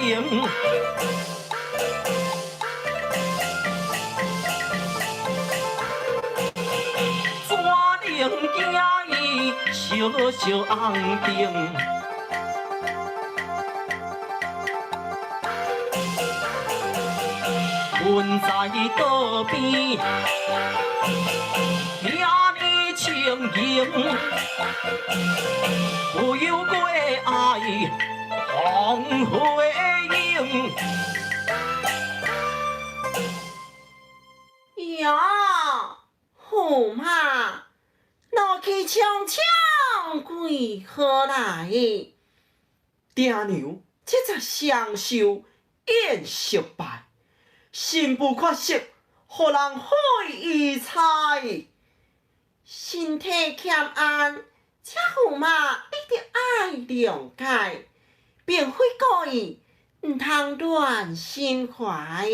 平。怎能惊伊小小红灯？阮在桌边，遐呢情形，不由过爱风花影。哟，驸马，怒气冲冲为何来？爹娘这才双寿宴失败，新妇缺席，予人怀疑猜。身体欠安，这驸马你著爱谅解，并非故意，毋通乱心怀。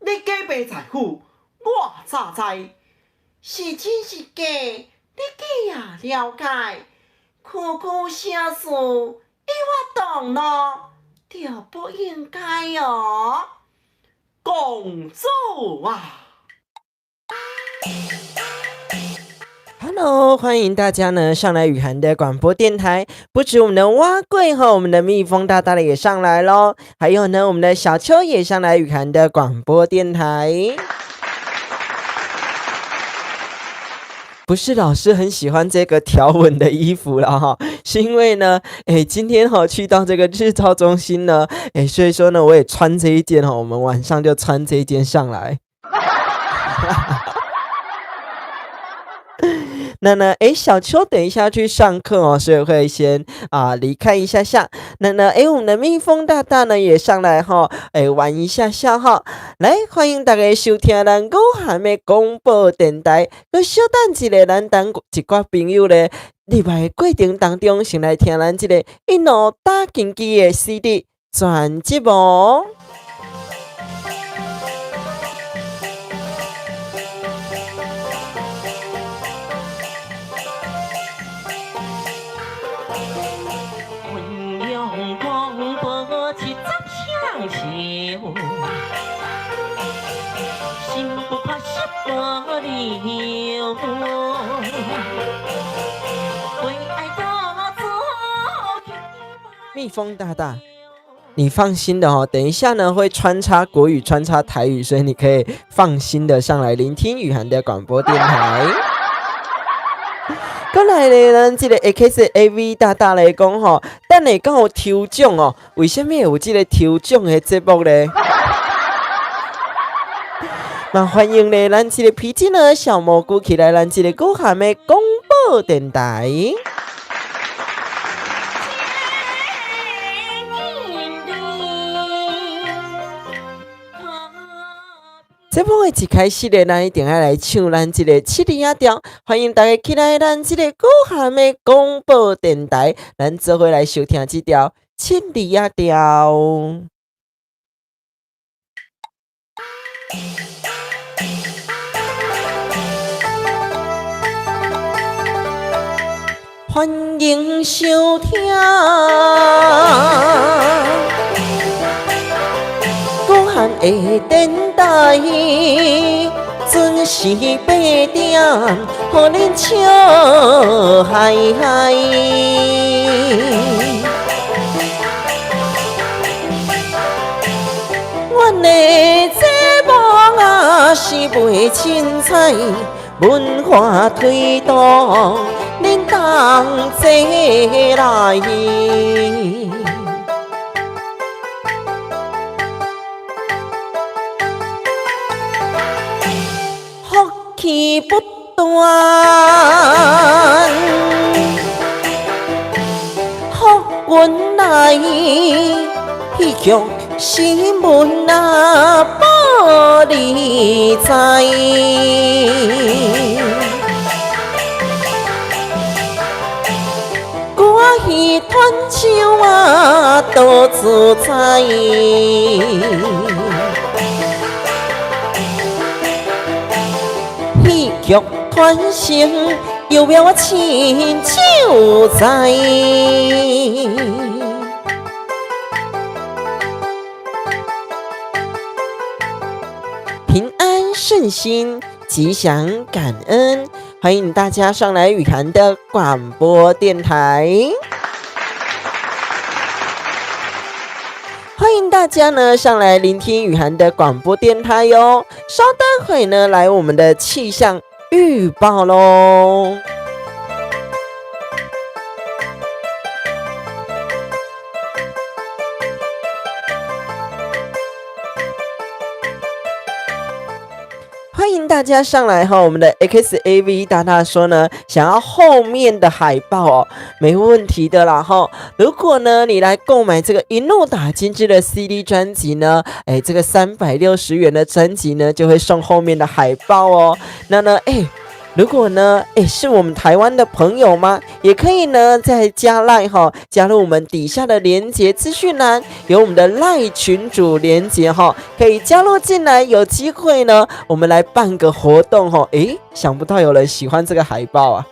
你假病在府，我咋知？是真是假，你计也了解。区区小事，伊我动怒，就不应该哦。公主啊！ Hello，欢迎大家呢上来雨涵的广播电台。不止我们的蛙贵和我们的蜜蜂大大的也上来喽，还有呢我们的小秋也上来雨涵的广播电台。不是老师很喜欢这个条纹的衣服了哈，是因为呢，今天哈去到这个日照中心呢，所以说呢我也穿这一件哈，我们晚上就穿这一件上来。那呢，小秋等一下去上课哦，所以会先离开一下下。那呢，我们的蜜蜂大大呢也上来哈，玩一下下哈。来，欢迎大家收听咱雨涵的广播电台。阁小等一下，咱等一寡朋友咧入来过程当中，先来听咱这个一路打经济的 CD 全节目。蜜蜂大大，你放心的哦，等一下呢会穿插国语、穿插台语，所以你可以放心的上来聆听雨涵的广播电台。过来咧，咱这个 XAV 大大来讲吼，等下敢有抽奖哦？为什么会有这个抽奖的节目咧？那欢迎咧，咱这个皮筋呢小蘑菇起来，咱这个雨涵的广播电台。节目的一开始咧，咱一定爱来唱咱这个七里仔调，欢迎大家起来咱这个雨涵的广播电台，咱做伙来收听这条七里仔调。欢迎收听。雨涵的电台，准时8点，予恁笑嗨嗨。阮的节目啊是袂凊彩，文化推动，恁同齐来。福气不断，福运来，戏剧新闻啊报你知。歌戏传唱啊多自在。戏剧传承，又妙我亲手知。顺心、吉祥、感恩。欢迎大家上来雨涵的广播电台。欢迎大家呢上来聆听雨涵的广播电台哟。稍待会呢，来我们的气象预报喽。欢迎大家上来哈！我们的 XAV 大大说呢，想要后面的海报哦，没问题的啦哈。如果呢你来购买这个一路打金枝的 CD 专辑呢，哎，这个360元的专辑呢，就会送后面的海报哦。那呢，哎，如果呢，哎，是我们台湾的朋友吗？也可以呢，再加 LINE 哈，加入我们底下的连结资讯栏，有我们的 LINE 群组连结哈，可以加入进来。有机会呢，我们来办个活动哈。哎，想不到有人喜欢这个海报啊！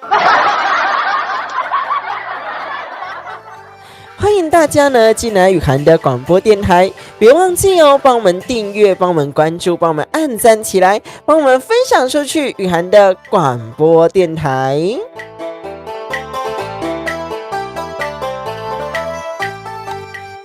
欢迎大家呢进来雨涵的广播电台，别忘记哦，帮我们订阅，帮我们关注，帮我们按赞起来，帮我们分享出去。雨涵的广播电台。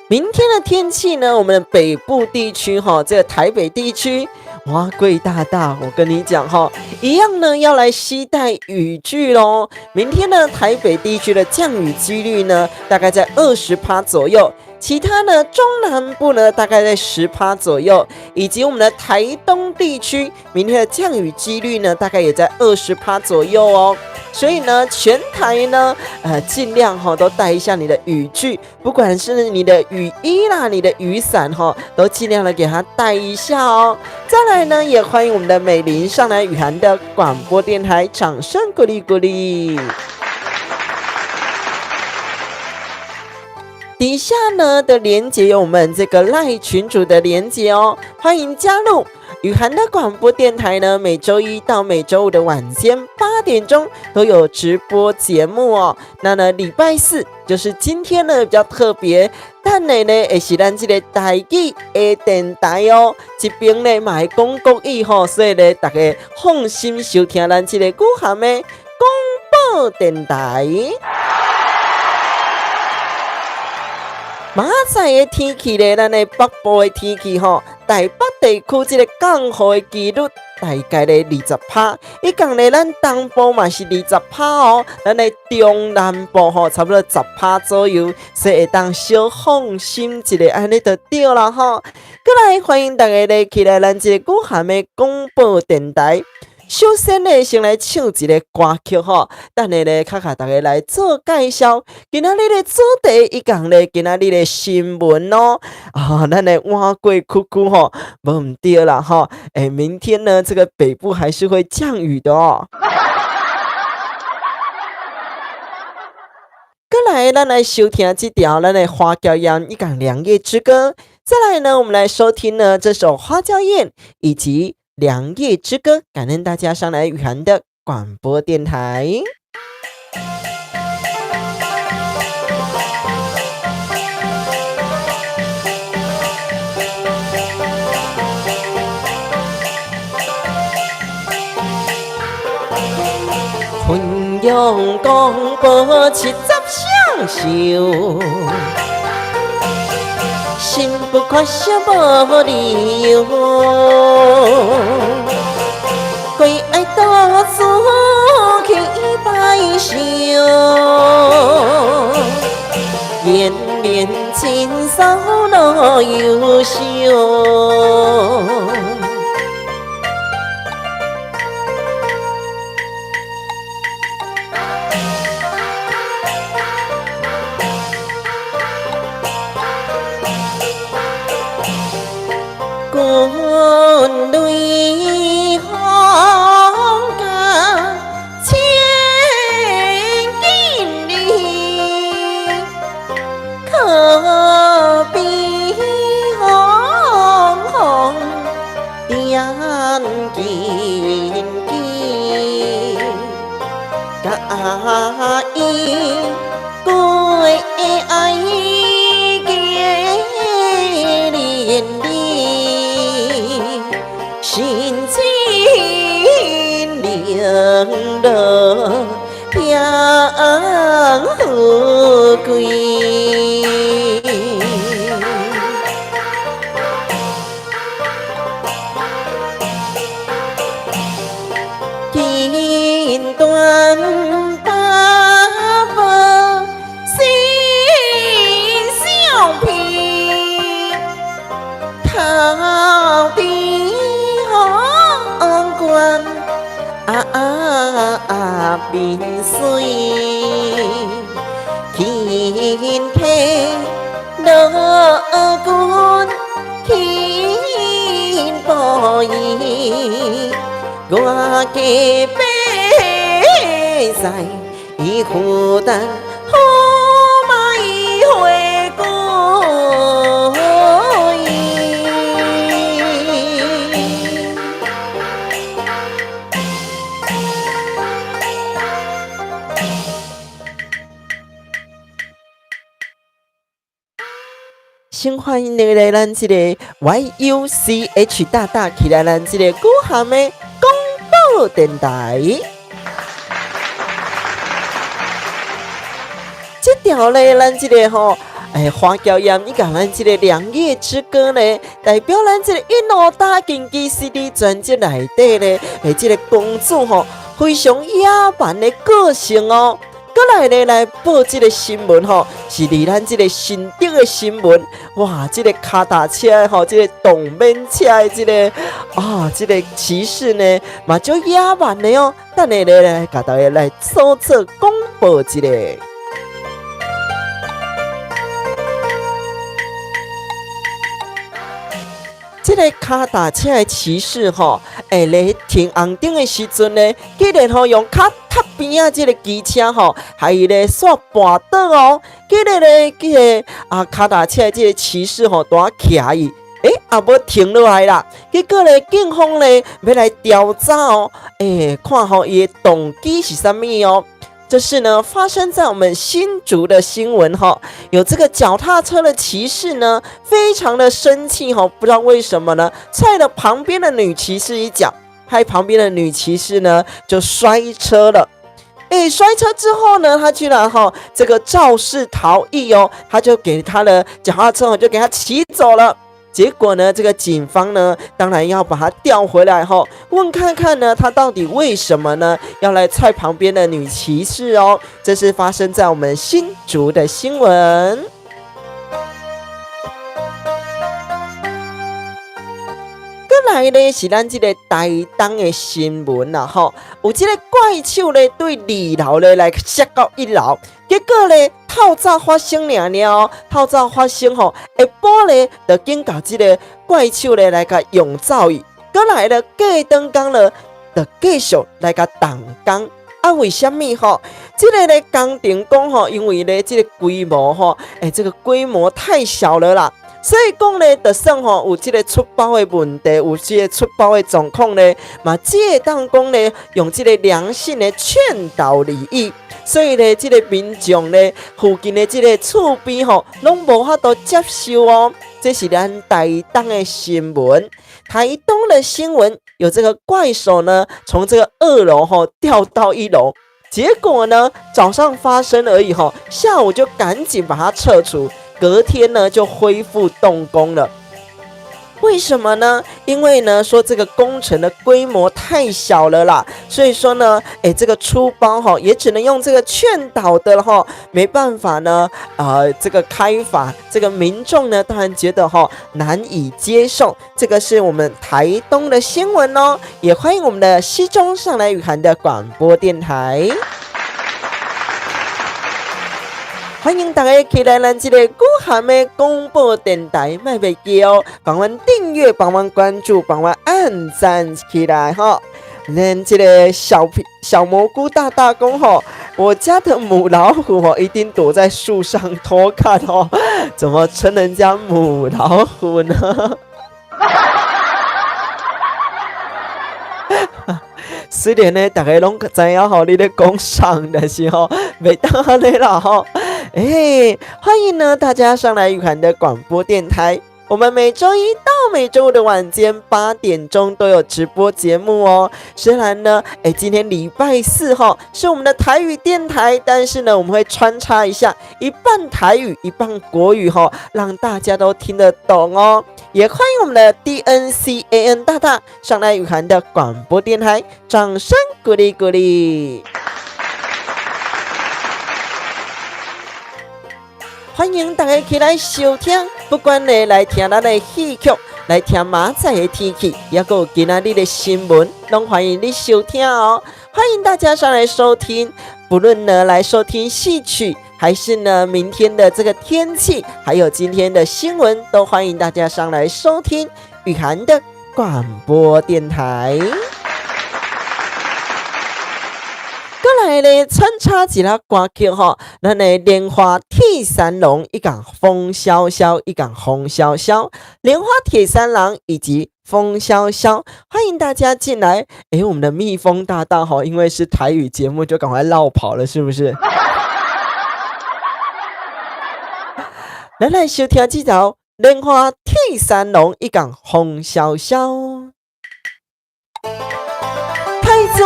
明天的天气呢？我们的北部地区哈，这个台北地区。哇，贵大大，我跟你讲哈，一样呢，要来携带雨具喽。明天呢，台北地区的降雨几率呢，大概在20趴左右。其他呢，中南部呢，大概在10趴左右，以及我们的台东地区，明天的降雨几率呢，大概也在20趴左右哦。所以呢，全台呢，尽量哈都带一下你的雨具，不管是你的雨衣啦、你的雨伞哈，都尽量的给它带一下哦。再来呢，也欢迎我们的美玲上来雨涵的广播电台，掌声鼓励鼓励。底下呢的连结有我们这个 LINE 群组的连结哦，欢迎加入雨涵的广播电台呢。每周一到每周五的晚间8点钟都有直播节目哦。那呢，礼拜四就是今天呢比较特别，等下呢会是咱这个台语的电台哦。这边呢嘛会讲国语吼，所以呢大家放心收听咱这个雨涵的广播电台。明仔载的天气咧，咱的北部的天气吼，台北地区这个降雨的几率大概咧20趴，伊讲咧咱东部嘛是20趴哦，咱的中南部吼差不多10趴左右，所以会当小放心一下，按呢就对啦吼。阁来欢迎大家咧起来咱这个雨涵的广播电台。首先呢，先来唱一个歌曲吼，等下咧，较共大家来做介绍。今仔日的主题伊共咧，今仔日的新闻哦，啊，咱的碗粿区区吼，无毋对啦吼，欸，明天呢，这个北部还是会降雨的哦。阁来，咱来收听这条咱的花椒盐伊共凉叶之歌。再来呢，我们来收听呢这首花椒盐以及凉叶之歌，感恩大家上来雨涵的广播电台。昆阳广播70双寿，心不缺少无理由，归爱到处去拜寿，绵绵情丝路悠长。君雷风甲千金里，可比红红点金金，甲伊归爱结连理。心情樂享富貴。金斷八寶心相片，頭頂皇冠啊面水，勤體勞軍勤布衣，我家百载伊負擔好買回歸。先歡迎你來咱這個 YUCH 大大起來，咱這個古涵的廣播電台。這條咧，咱這個吼，哎，花嬌艷，伊共咱這個《兩夜之歌》咧，代表咱這個一路打競技 CD 專輯內底咧，哎，這個公主吼，非常野蠻的個性哦。閣來咧來報這個新聞吼，是佇咱這個新竹的新聞。哇，這個跤踏車的吼，這個動免車的這個啊，這個騎士呢，嘛足野蠻的哦。等下咧來共大家來做做廣播一下。這個跤踏車的騎士吼，欸，咧停紅燈的時陣呢，竟然吼用跤踏邊仔這個機車吼，害伊咧煞跋倒哦。竟然咧，這個啊跤踏車的這個騎士吼，拄仔徛伊，欸，也無停落來啦。結果咧，警方咧欲來調查哦，欸，看吼伊的動機是啥物哦。這是呢發生在我們新竹的新聞哈，有這個腳踏車的騎士呢，非常的生氣哈，不知道為什麼呢，踹了旁邊的女騎士一腳，害旁邊的女騎士呢就摔車了。欸，摔車之後呢，他居然哈這個肇事逃逸哦，他就給他的腳踏車就給他騎走了。結果呢，這個警方呢，當然要把他調回來後，問看看呢，他到底為什麼呢，要來踹旁邊的女騎士哦？這是發生在我們新竹的新聞。閣來呢是咱這個台東的新聞啦，吼，有這個怪手咧對二樓咧來摔到一樓，結果咧透早發生爾爾哦，透早發生吼，下晡咧就緊共這個怪手咧來共用走去，閣來咧過轉工咧就繼續來共動工。啊，為啥物吼？這個咧工程講吼，因為咧這個規模吼，欸，這個規模太小了啦。所以講咧，就算吼有這個出包的問題，有這個出包的狀況咧，嘛只會當講咧，用這個良心的勸導利益。所以咧，這個民眾咧，附近的這個厝邊吼，攏無法度接受哦。這是咱台東的新聞，台東的新聞有這個怪手呢，從這個二樓吼掉到一樓，結果呢早上發生而已吼，下午就趕緊把它撤除。隔天呢就恢復動工了，為什麼呢？因為呢說這個工程的規模太小了啦，所以說呢，欸，這個出包哈也只能用這個勸導的哈，沒辦法呢，這個開罰，這個民眾呢當然覺得哈難以接受。這個是我們台東的新聞哦，也歡迎我們的西中上來雨涵的廣播電台。歡迎大家起來咱這個古涵的廣播電台，莫袂記哦，幫阮訂閱，幫阮關注，幫阮按讚起來吼。咱這個小蘑菇大大公吼，我家的母老虎吼，一定躲在樹上偷看哦，怎麼稱人家母老虎呢？雖然呢，大家攏知影吼，你咧講啥，但是吼，袂當按呢啦吼。欸，歡迎呢大家上來雨涵的廣播電台。我們每週一到每週五的晚間8點鐘都有直播節目哦。雖然呢，今天禮拜四哈是我們的台語電台，但是呢，我們會穿插一下一半台語一半國語哈，讓大家都聽得懂哦。也歡迎我們的 DNCAN 大大上來雨涵的廣播電台，掌聲鼓勵鼓勵。歡迎大家起來收聽，不管你來聽咱的戲曲，來聽馬仔的天氣，抑閣有今仔日的新聞，攏歡迎你收聽哦。歡迎大家上來收聽，不論呢來收聽戲曲，還是呢明天的這個天氣，還有今天的新聞，都歡迎大家上來收聽雨涵的廣播電台。過來咧，穿插一下歌曲吼，咱的蓮花鐵三郎以及風蕭蕭，以及風蕭蕭，蓮花鐵三郎以及風蕭蕭，歡迎大家進來。我們的蜜蜂大大吼，因為是台語節目，就趕快落跑了，是不是？咱來收聽這首《蓮花鐵三郎》以及風蕭蕭。太祖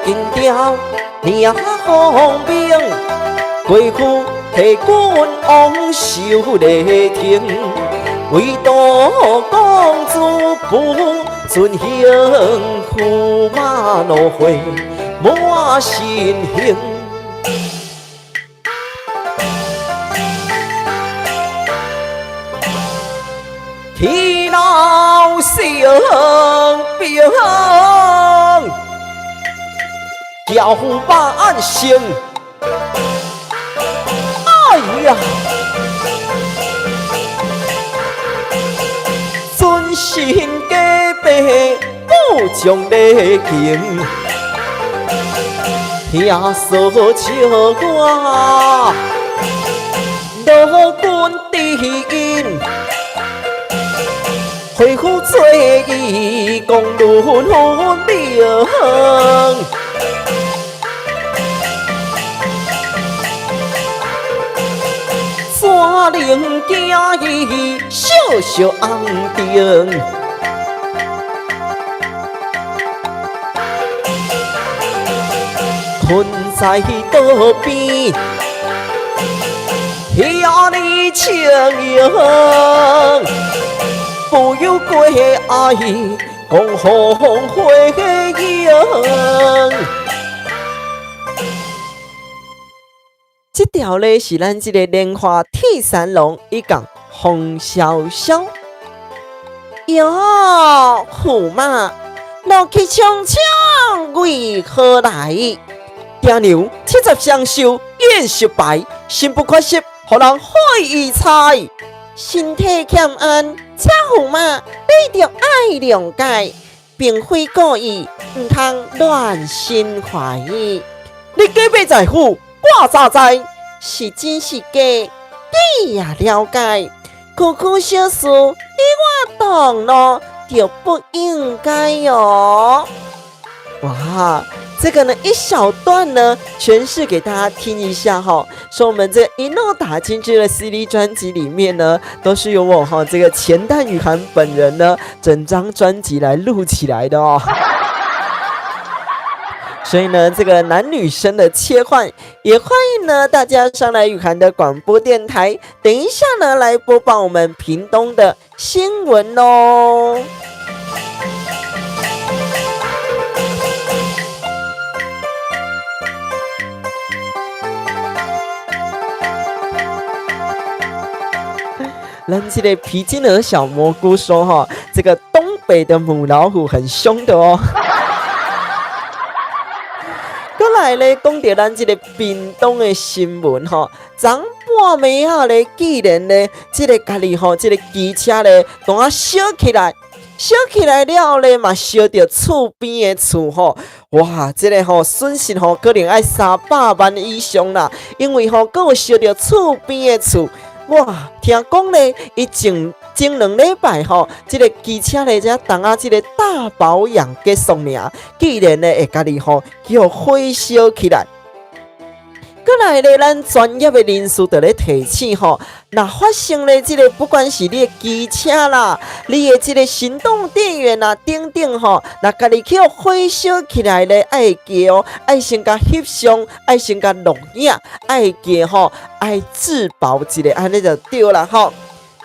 金雕領奉命，國父提軍往守雷霆，唯獨公主不准行，駙馬怒火滿身形。天老成兵，叫百姓。哎呀，尊神假白不将礼敬，听说笑我老君知音。恢复做义公论分明，怎能惊伊小小红灯？困在桌边，遐尔清莹。不由过爱，讲风花影。这条咧是咱这个莲花铁三郎以及风萧萧。喲，駙马，怒气冲冲为何来？爹娘七十双寿宴失败，心不缺失，予人悔意猜。身體欠安，請駙馬，你著愛諒解，並非故意，毋通亂心懷疑。你假欲在乎，我咋知？是真是假，你也了解。區區小事，你我動怒就不應該喲。哇！這個呢，一小段呢，詮釋給大家聽一下哈。說我們這一路打進去的 CD 專輯裡面呢，都是由我哈這個錢蛋雨涵本人呢，整張專輯來錄起來的哦。所以呢，這個男女生的切換，也歡迎呢大家上來雨涵的廣播電台。等一下呢，來播報我們屏東的新聞哦。咱這個皮筋兒小蘑菇說：哈，這個東北的母老虎很兇的哦。過來咧，講到咱這個屏東的新聞吼，昨半暝仔咧，竟然咧，這個家己吼，這個機車咧，當啊燒起來，燒起來了咧，嘛燒著厝邊的厝吼，哇，這個吼損失吼可能愛300萬以上啦，因為吼閣有燒著厝邊的厝。哇，聽講咧，伊前前2禮拜吼，這個機車咧才當啊，這個大保養結束爾，竟然咧會家己吼叫火燒起來。過來咧，咱專業的人士就咧提醒吼，若發生咧這個不管是你的機車啦，你的這個行動電源啊等等吼，若家己去予火燒起來咧，愛會記哦，愛先共翕相，愛先共錄影，愛會記吼，愛自保一下，按呢就對啦吼。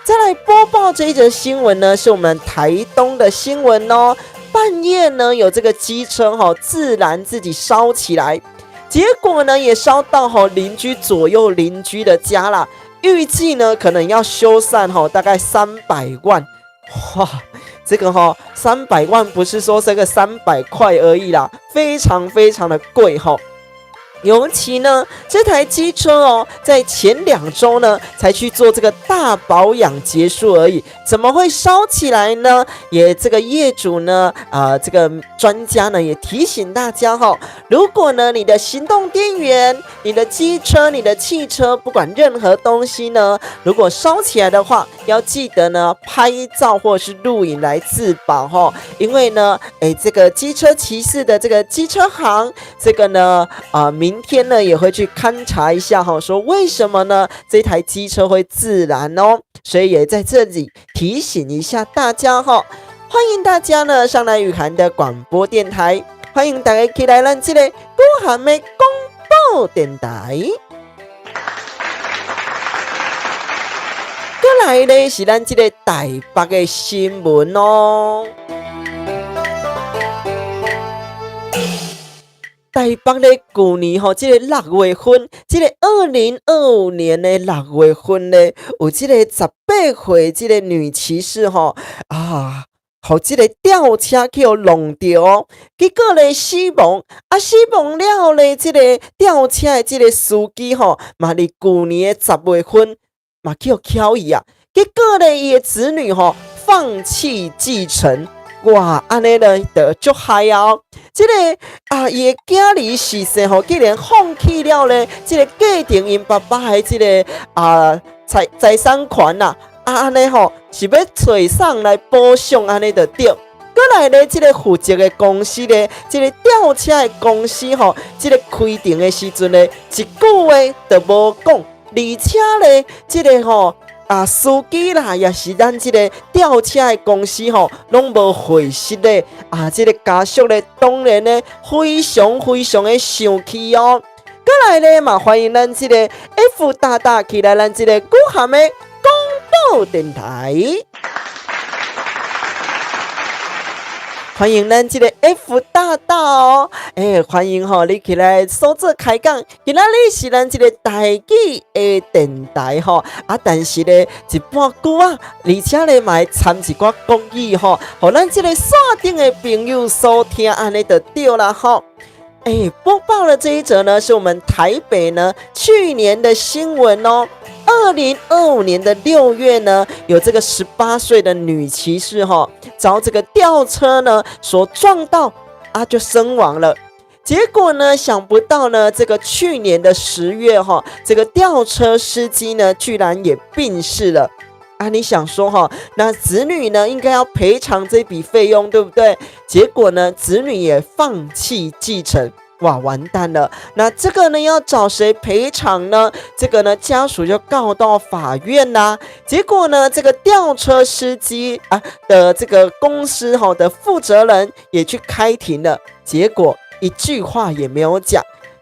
再來播報這一則新聞呢，是我們台東的新聞哦。半夜呢，有這個機車吼自燃自己燒起來。結果呢，也燒到吼鄰居左右鄰居的家啦。預計呢，可能要修繕吼大概三百萬。哇，這個吼三百萬不是說這個300塊而已啦，非常非常的貴吼。尤其呢，這台機車哦，在前2週呢才去做這個大保養結束而已，怎麼會燒起來呢？也這個業主呢，這個專家呢也提醒大家哈，如果呢你的行動電源、你的機車、你的汽車，不管任何東西呢，如果燒起來的話，要記得呢拍照或是錄影來自保哈，因為呢，這個機車騎士的這個機車行，這個呢，明天呢也會去勘察一下哈，說為什麼呢這台機車會自燃哦，所以也在這裡提醒一下大家哈，歡迎大家呢上來雨涵的廣播電台，歡迎大家起來咱這個雨涵的廣播電台。過來呢是咱這個台北的新聞哦。台北咧，舊年吼，這個6月份，這個2025年的6月份咧，有這個18歲這個女騎士吼，啊，予這個吊車去予弄著哦，結果咧死亡，啊死亡了後咧，這個吊車的這個司機吼，嘛佇舊年的10月份嘛去予敲伊啊，結果咧伊的子女吼放棄繼承。哇，按呢咧就足害啊！這個啊，伊的囝兒逝世吼，竟然放棄了咧，這個繼承𪜶爸爸的這個啊財產權啦，啊按呢吼是欲揣誰來補償按呢就對。閣來咧，這個負責的公司咧，這個吊車的公司吼，這個開庭的時陣咧，一句話都無講，而且咧，這個吼。啊，司機啦，也是咱這個吊車的公司吼，攏無回釋咧。啊，這個家屬咧，當然咧，非常非常的生氣哦。閣來咧嘛，歡迎咱這個 F 大大起來，咱這個古涵的廣播電台。歡迎咱這個 F 大大哦，歡迎吼你起來數字開講，今仔日是咱這個台語的電台吼，啊，但是咧一半久啊，而且咧嘛會摻一寡國語吼，予咱這個線頂的朋友所聽，按呢就對啦吼。播報的這一則呢，是我們台北呢去年的新聞哦。2025年的6月呢，有這個18歲的女騎士哈，遭這個吊車呢所撞到啊，就身亡了。結果呢，想不到呢，這個去年的10月哈，這個吊車司機呢，居然也病逝了。啊，你想說哈，那子女呢應該要賠償這筆費用，對不對？結果呢，子女也放棄繼承，哇，完蛋了。那這個呢，要找誰賠償呢？這個呢，家屬就告到法院啦。結果呢，這個吊車司機啊的這個公司哈的負責人也去開庭了，結果一句話也沒有講。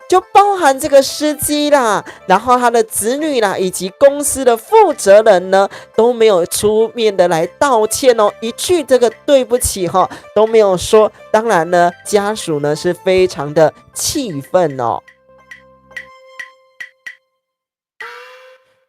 就包含這個司機啦，然後他的子女啦，以及公司的負責人呢，都沒有出面的來道歉哦，一句這個對不起哈都沒有說。當然呢，家屬呢是非常的氣憤哦。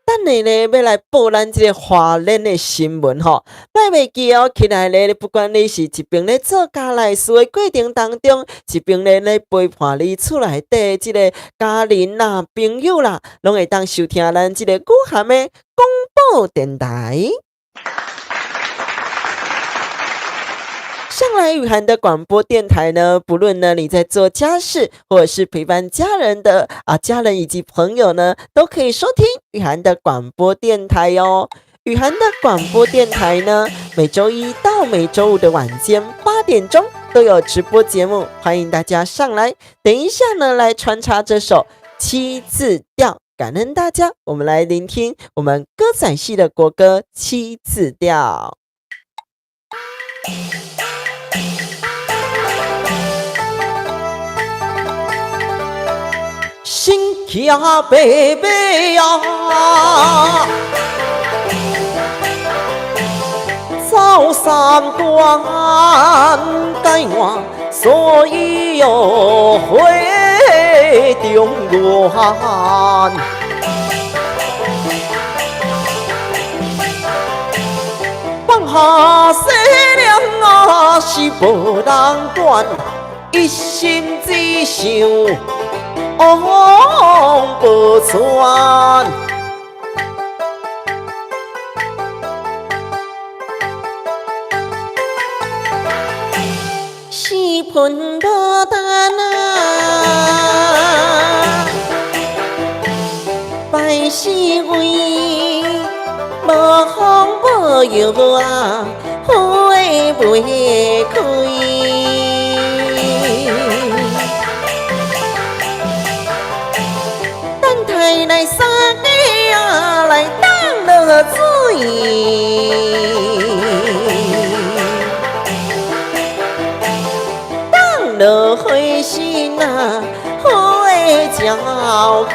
等下呢，欲來報咱這個花蓮的新聞吼，莫袂記哦。起來咧，不管你是一邊咧做家內事的過程當中，一邊咧陪伴你厝內底這個家人啦、朋友啦，攏會當收聽咱這個雨涵的廣播電台。上來雨涵的廣播電台呢，不論呢你在做家事，或者是陪伴家人的啊，家人以及朋友呢，都可以收聽雨涵的廣播電台哦。雨涵的廣播電台呢，每週一到每週五的晚間8點鐘都有直播節目，歡迎大家上來。等一下呢，來穿插這首《七字調。感恩大家，我們來聆聽我們歌仔戲的國歌《七字調》。身騎白馬啊，走三關解換，所以喲回中原。放下世量啊，是無人管，一心只想王寶釧。四盆無丹啊，拜四位，無風無雨啊，花袂開。等待來三更啊，來等落水。等落花心啊，花才開。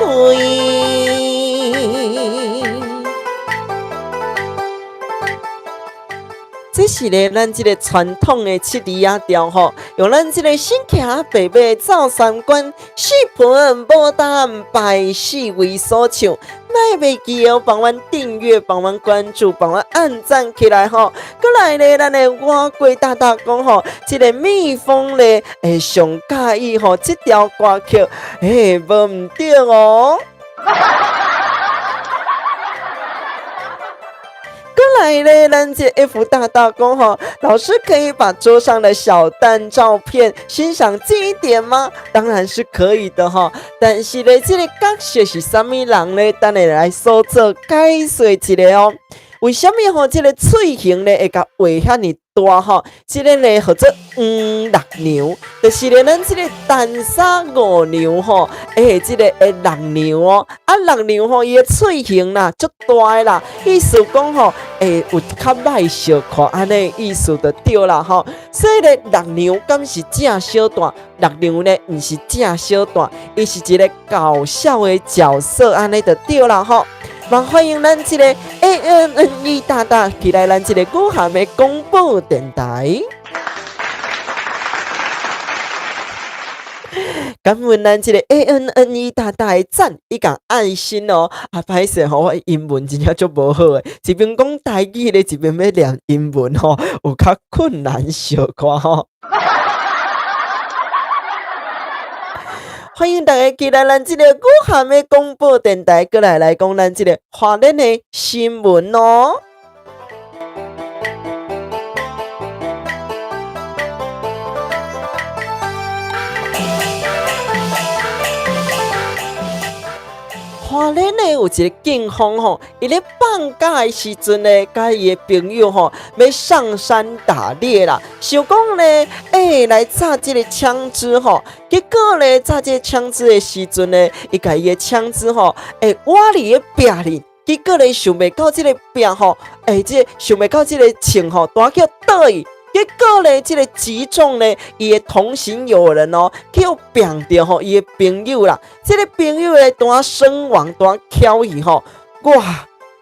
這是咧，咱這個傳統的七字仔調吼，用咱這個身騎白馬走三關，四盆牡丹拜四位所唱。莫袂記哦，幫阮訂閱，幫阮關注，幫阮按讚起來吼。閣來咧，咱的碗粿大大講吼，這個蜜蜂咧會上佮意吼，這條歌曲，欸，無毋對哦。閣來咧，咱這 F 大大講吼，老師可以把桌上的小蛋照片欣賞近一點嗎？當然是可以的吼，但是咧，這個角色是啥物人咧？等下來所做解說一下哦。為啥物吼？這個喙形咧會共畫遐爾大吼？這個咧號做黃六娘，就是咧咱這個陳沙五娘吼，欸，這個的六娘哦，啊六娘吼，伊的喙形啦足大的啦，意思講吼，欸，有較歹相看按呢意思就對啦吼。所以咧，六娘敢是正小旦？六娘咧毋是正小旦，伊是一個搞笑的角色按呢就對啦吼。嘛歡迎咱這個 A N N E 大大起來，咱這個古涵的廣播電台。感恩咱這個 A N N E 大大的讚，伊共愛心哦。啊，歹勢吼，我英文真正足無好的，一邊講台語咧，一邊欲念英文吼，有較困難小可吼。歡迎大家起來咱這個古涵的廣播電台，閣來來講咱這個花蓮的新聞哦。花蓮呢有一個警方吼，伊咧放假的時陣呢，佮伊的朋友吼，欲上山打獵啦，想講咧，欸，來炸這個槍支吼，結果咧炸這個槍支的時陣呢，伊共伊的槍支吼，欸，倚佇个壁裡，結果咧想袂到這個壁吼，欸，這個想袂到這個槍吼，彈叫倒去。結果咧，這個擊中咧，伊的同行友人哦，去予拚著吼，伊的朋友啦，這個朋友咧，當身亡，當翘去吼，哇！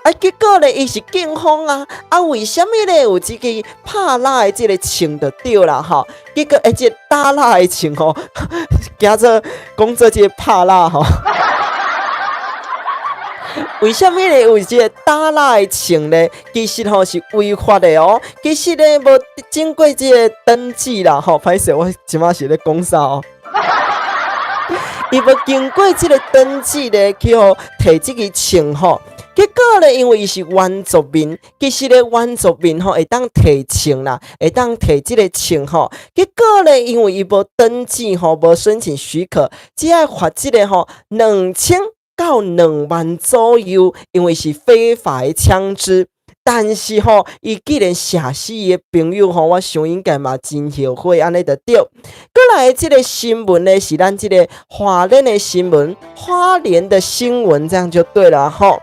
啊，結果咧，伊是警方啊，啊，為啥物咧有這個拍獵的這個槍就對啦吼？結果，欸，這個打獵的槍吼，驚做講做這個拍獵吼。為啥物咧有這個打獵的槍咧？其實吼是違法的哦。其實咧無經過這個登記啦吼，歹勢，我這馬是咧講啥哦？伊無經過這個登記咧，去予提這支槍吼。結果咧，因為伊是原住民，其實咧原住民吼會當提槍啦，會當提這個槍吼。結果咧，因為伊無登記吼，無申請許可，只愛罰這個吼2000到2萬左右，因為是非法的槍支。但是吼，伊既然射死伊的朋友吼，我想應該嘛真後悔，按呢就對。閣來這個新聞呢，是咱這個花蓮的新聞，花蓮的新聞，這樣就對了吼。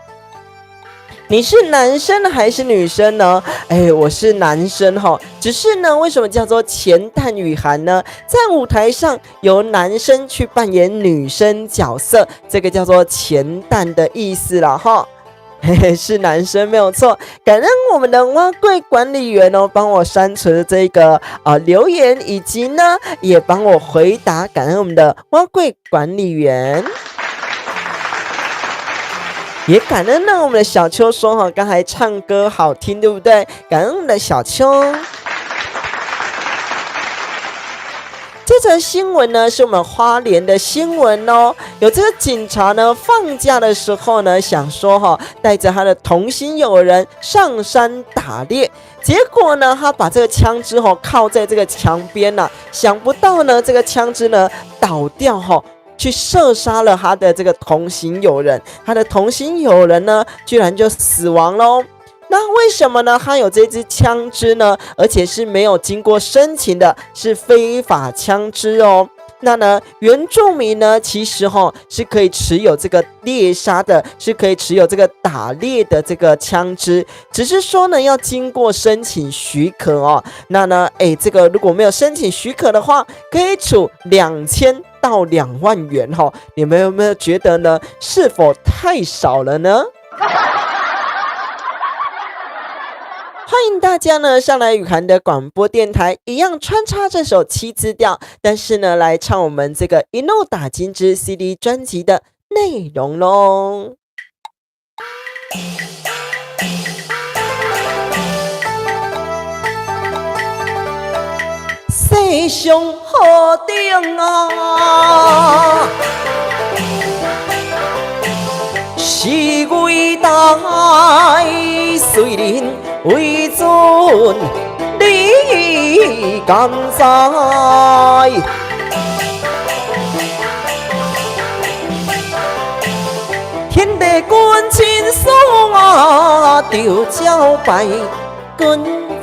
你是男生還是女生呢？哎，我是男生哈。只是呢，為什麼叫做乾誕雨涵呢？在舞台上由男生去扮演女生角色，這個叫做乾誕的意思了哈。嘿嘿，是男生沒有錯。感恩我們的碗粿管理員哦，幫我刪除了這個留言，以及呢也幫我回答。感恩我們的碗粿管理員。也感恩呢，我們的小秋說哈，剛才唱歌好聽，對不對？感恩我們的小秋。這則新聞呢，是我們花蓮的新聞哦。有這個警察呢，放假的時候呢，想說哈，帶着他的同行友人上山打獵，結果呢，他把這個槍支吼靠在這個牆邊吶，想不到呢，這個槍支呢倒掉吼。去射殺了他的這個同行友人，他的同行友人呢，居然就死亡嘍。那為什麼呢？他有這支槍支呢，而且是沒有經過申請的，是非法槍支哦。那呢，原住民呢，其實吼是可以持有這個獵殺的，是可以持有這個打獵的這個槍支，只是說呢，要經過申請許可哦。那呢，哎，這個如果沒有申請許可的話，可以處2000到2萬元哈。你們有沒有覺得呢？是否太少了呢？歡迎大家呢上來雨涵的廣播電台，一樣穿插這首七字調，但是呢來唱我們這個一路打金枝 CD 專輯的內容嘍。世上何等啊，是偉大雖然為尊，你敢知？天地君親師啊，就照拜，君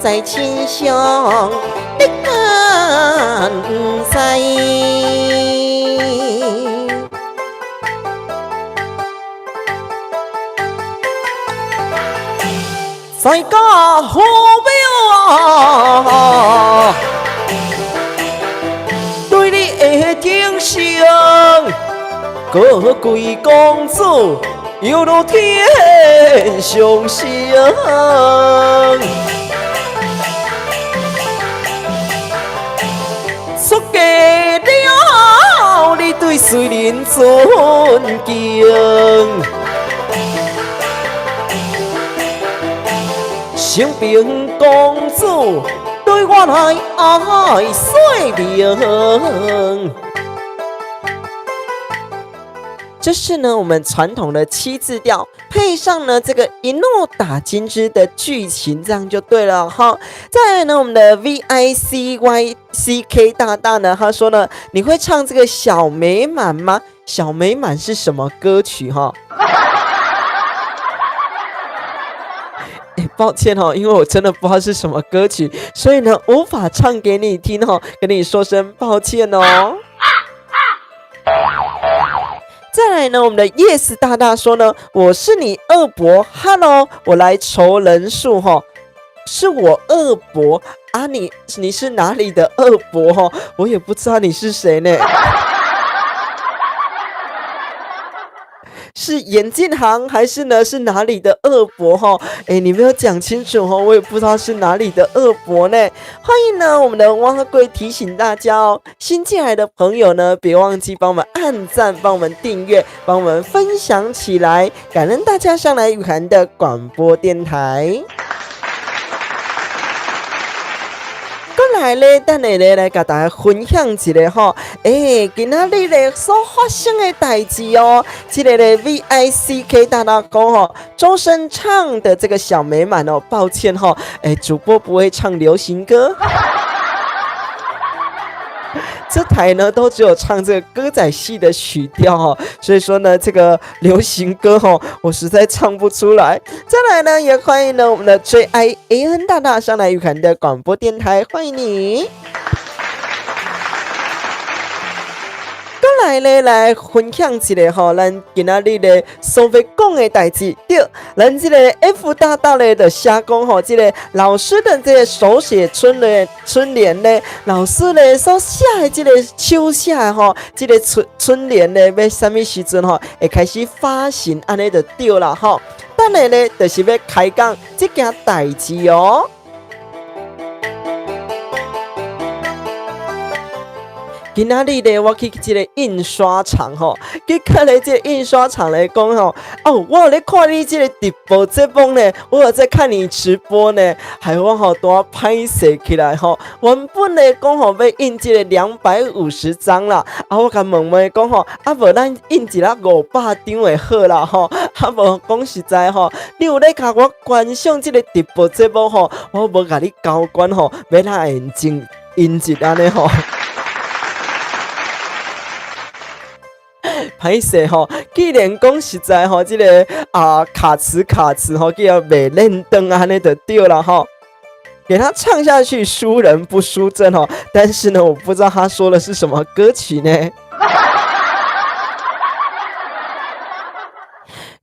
在天上，你敢知？在家好表啊，對你的敬賞，高貴公子猶如天上星。出嫁了，你對誰人尊敬？承平公子對我來愛說明。這是呢我們傳統的七字調，配上呢這個一路打金枝的劇情，這樣就對了哈。再來呢，我們的 VICYCK 大大呢，他說呢，你會唱這個小美滿嗎？小美滿是什麼歌曲哈？抱歉哦，因為我真的不知道是什麼歌曲，所以呢無法唱給你聽哦，跟你說聲抱歉哦。再來呢，我們的 Yes 大大說呢，我是你二伯，Hello，我來籌人數哈，是我二伯啊，你是哪裡的二伯哈？我也不知道你是誰呢。是眼鏡行還是呢？是哪裡的二伯哈？哎，你沒有講清楚哈，我也不知道是哪裡的二伯呢。歡迎呢，我們的碗粿提醒大家哦，新進來的朋友呢，別忘記幫我們按讚、幫我們訂閱、幫我們分享起來。感恩大家上來雨涵的廣播電台。來咧，等下咧來共大家分享一下吼。欸，今仔日咧所發生的代誌哦，這個咧 VICK 大大講吼，周深唱的這個小美滿哦，抱歉吼，欸，主播不會唱流行歌。这台呢都只有唱这个歌仔戏的曲调哈，所以说呢，这个流行歌哈，我实在唱不出来。再来呢，也欢迎呢我们的最爱 AN 大大上来玉涵的广播电台，欢迎你。来咧，来分享一下吼，咱今仔日咧所欲讲的代志。对，咱这个 F 大大咧就写讲吼，这个老师的这个手写春联，春联咧，老师咧所写的这个手写吼，这个春联咧，欲啥物时阵吼会开始发行，按呢就对啦吼。等下咧，就是欲开讲这件代志哦。今仔日咧，我去这个印刷厂吼，结果咧，这个印刷厂来讲吼，哦，我有咧看你这个直播节目呢，我有在看你直播呢，害我吼拄仔歹势起来吼。原本咧讲吼欲印这个250张啦，啊，我共问问讲吼，啊无咱印一下500张会好啦吼，啊无讲实在吼，你有咧共我观赏这个直播节目吼，我无共你交关吼，欲哪会印印一按呢吼。歹势吼，既然讲实在吼，这个啊卡词卡词吼，叫袂认得按呢就对啦吼。给他唱下去，输人不输阵吼。但是呢，我不知道他说的是什么歌曲呢。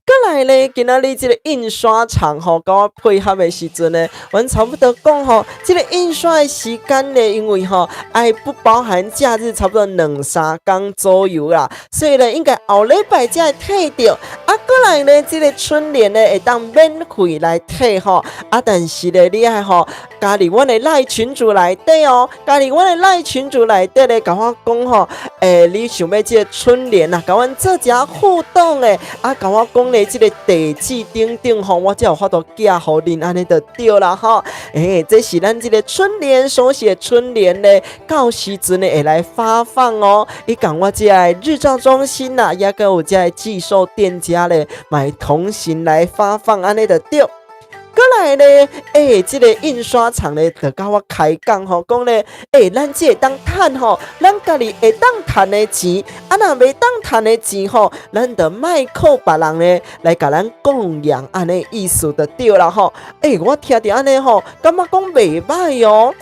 过来咧，今仔日这个印刷厂吼，佮我配合的时阵呢，阮差不多讲吼，这个印刷的时间呢，因为吼，爱不包含假日，差不多两三工左右啦，所以呢，应该后礼拜才会提著。啊，过来呢，这个春联呢，会当免费来提吼，啊，但是呢，你爱吼加入阮的 LINE 群组内底哦，加入阮的 LINE 群组内底咧，共我讲吼，你想欲这个春联啊，共阮做一下互动的，啊，共我讲咧。这个地址等等吼，我才有法度寄予恁，按呢就对啦吼。这是咱这个春联手写春联咧，到时阵呢会来发放哦。伊讲我这个日照中心呐，也阁有这个寄售店家咧，买同行来发放，按呢就对。过来咧，这个印刷厂咧，就共我开讲吼，讲咧，咱这会当趁吼，咱家己会当趁的钱，啊，若袂当趁的钱吼，咱就莫靠别人咧来共咱供养，按呢意思就对啦吼。我听著按呢吼，感觉讲袂䆀哦。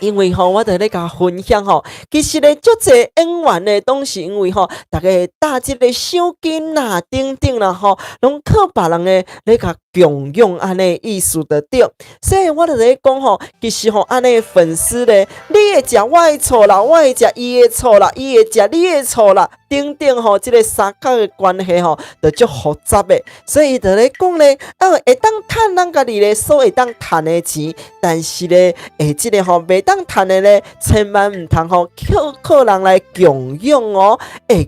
因为吼，我伫咧共分享吼，其实咧，足济演员咧，拢是因为吼，逐家搭这个赏金啦、等等啦吼，拢靠别人咧咧共供养按呢意思就对。所以我就咧讲吼，其实吼，按呢粉丝咧，你会食我的醋啦，我会食伊的醋啦，伊会食你的醋啦，等等吼，这个三角的关系吼，就足复杂的。所以就咧讲咧，会当趁咱家己咧所会当趁的钱，但是咧，这个吼袂当趁的咧，千万毋通吼靠靠人来供养哦。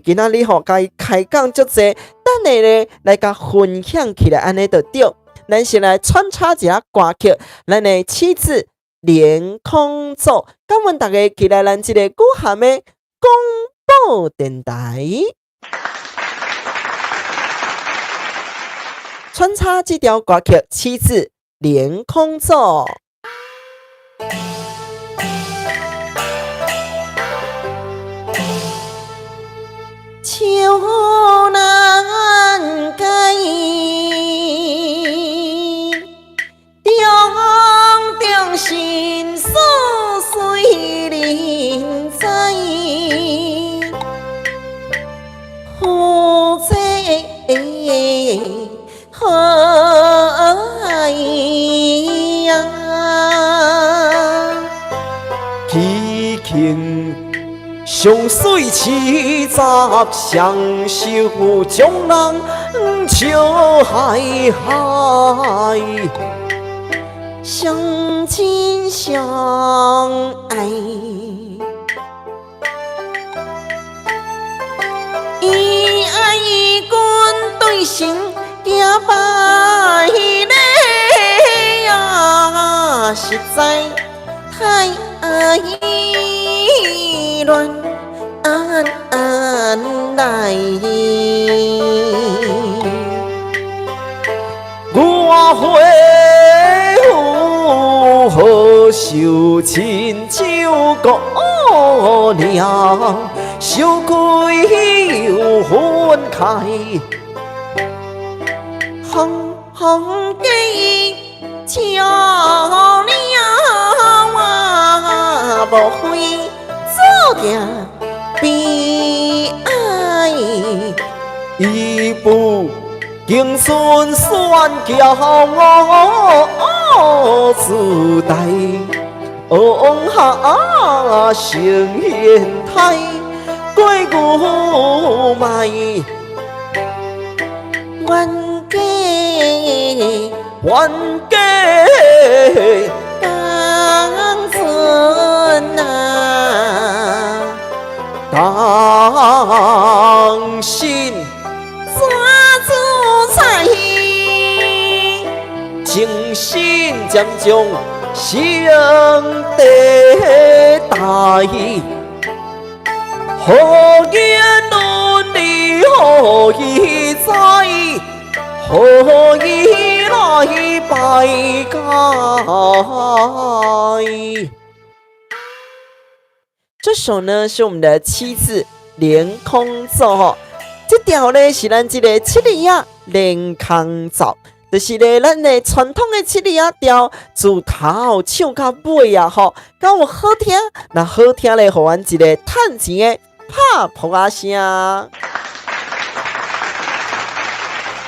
今仔日吼，共伊开讲足济，等下咧来共分享起来，按呢就对。咱先来穿插一下歌曲，咱的妻子连空奏，感恩大家起来咱这个古涵的广播电台。穿插这条歌曲，妻子连空奏。秋难改，重重心事随人知，夫妻何爱呀？喜庆上水七十双寿，将人笑嗨嗨，相亲相爱，伊爱君对神行拜礼啊，实在太乱来。我回复好寿亲像故娘，羞愧又分开，红红的笑了啊，无非注定悲哀。一步经顺选桥自带，往下成形态过牛迈。冤家冤家同船啊，同心怎自在？情深渐将相地大，何言伦理何以在？何以来拜解？這首呢是我們的七字連空奏吼，這條呢是咱這個七字仔連空奏，就是咧咱的傳統的七字仔調，自頭唱到尾啊吼，敢有好聽？若好聽咧，予阮一个趁錢的拍噗仔聲。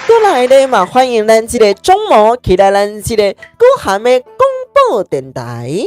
過來咧嘛，歡迎咱這個鐘魔起來，咱這個古涵的廣播電台。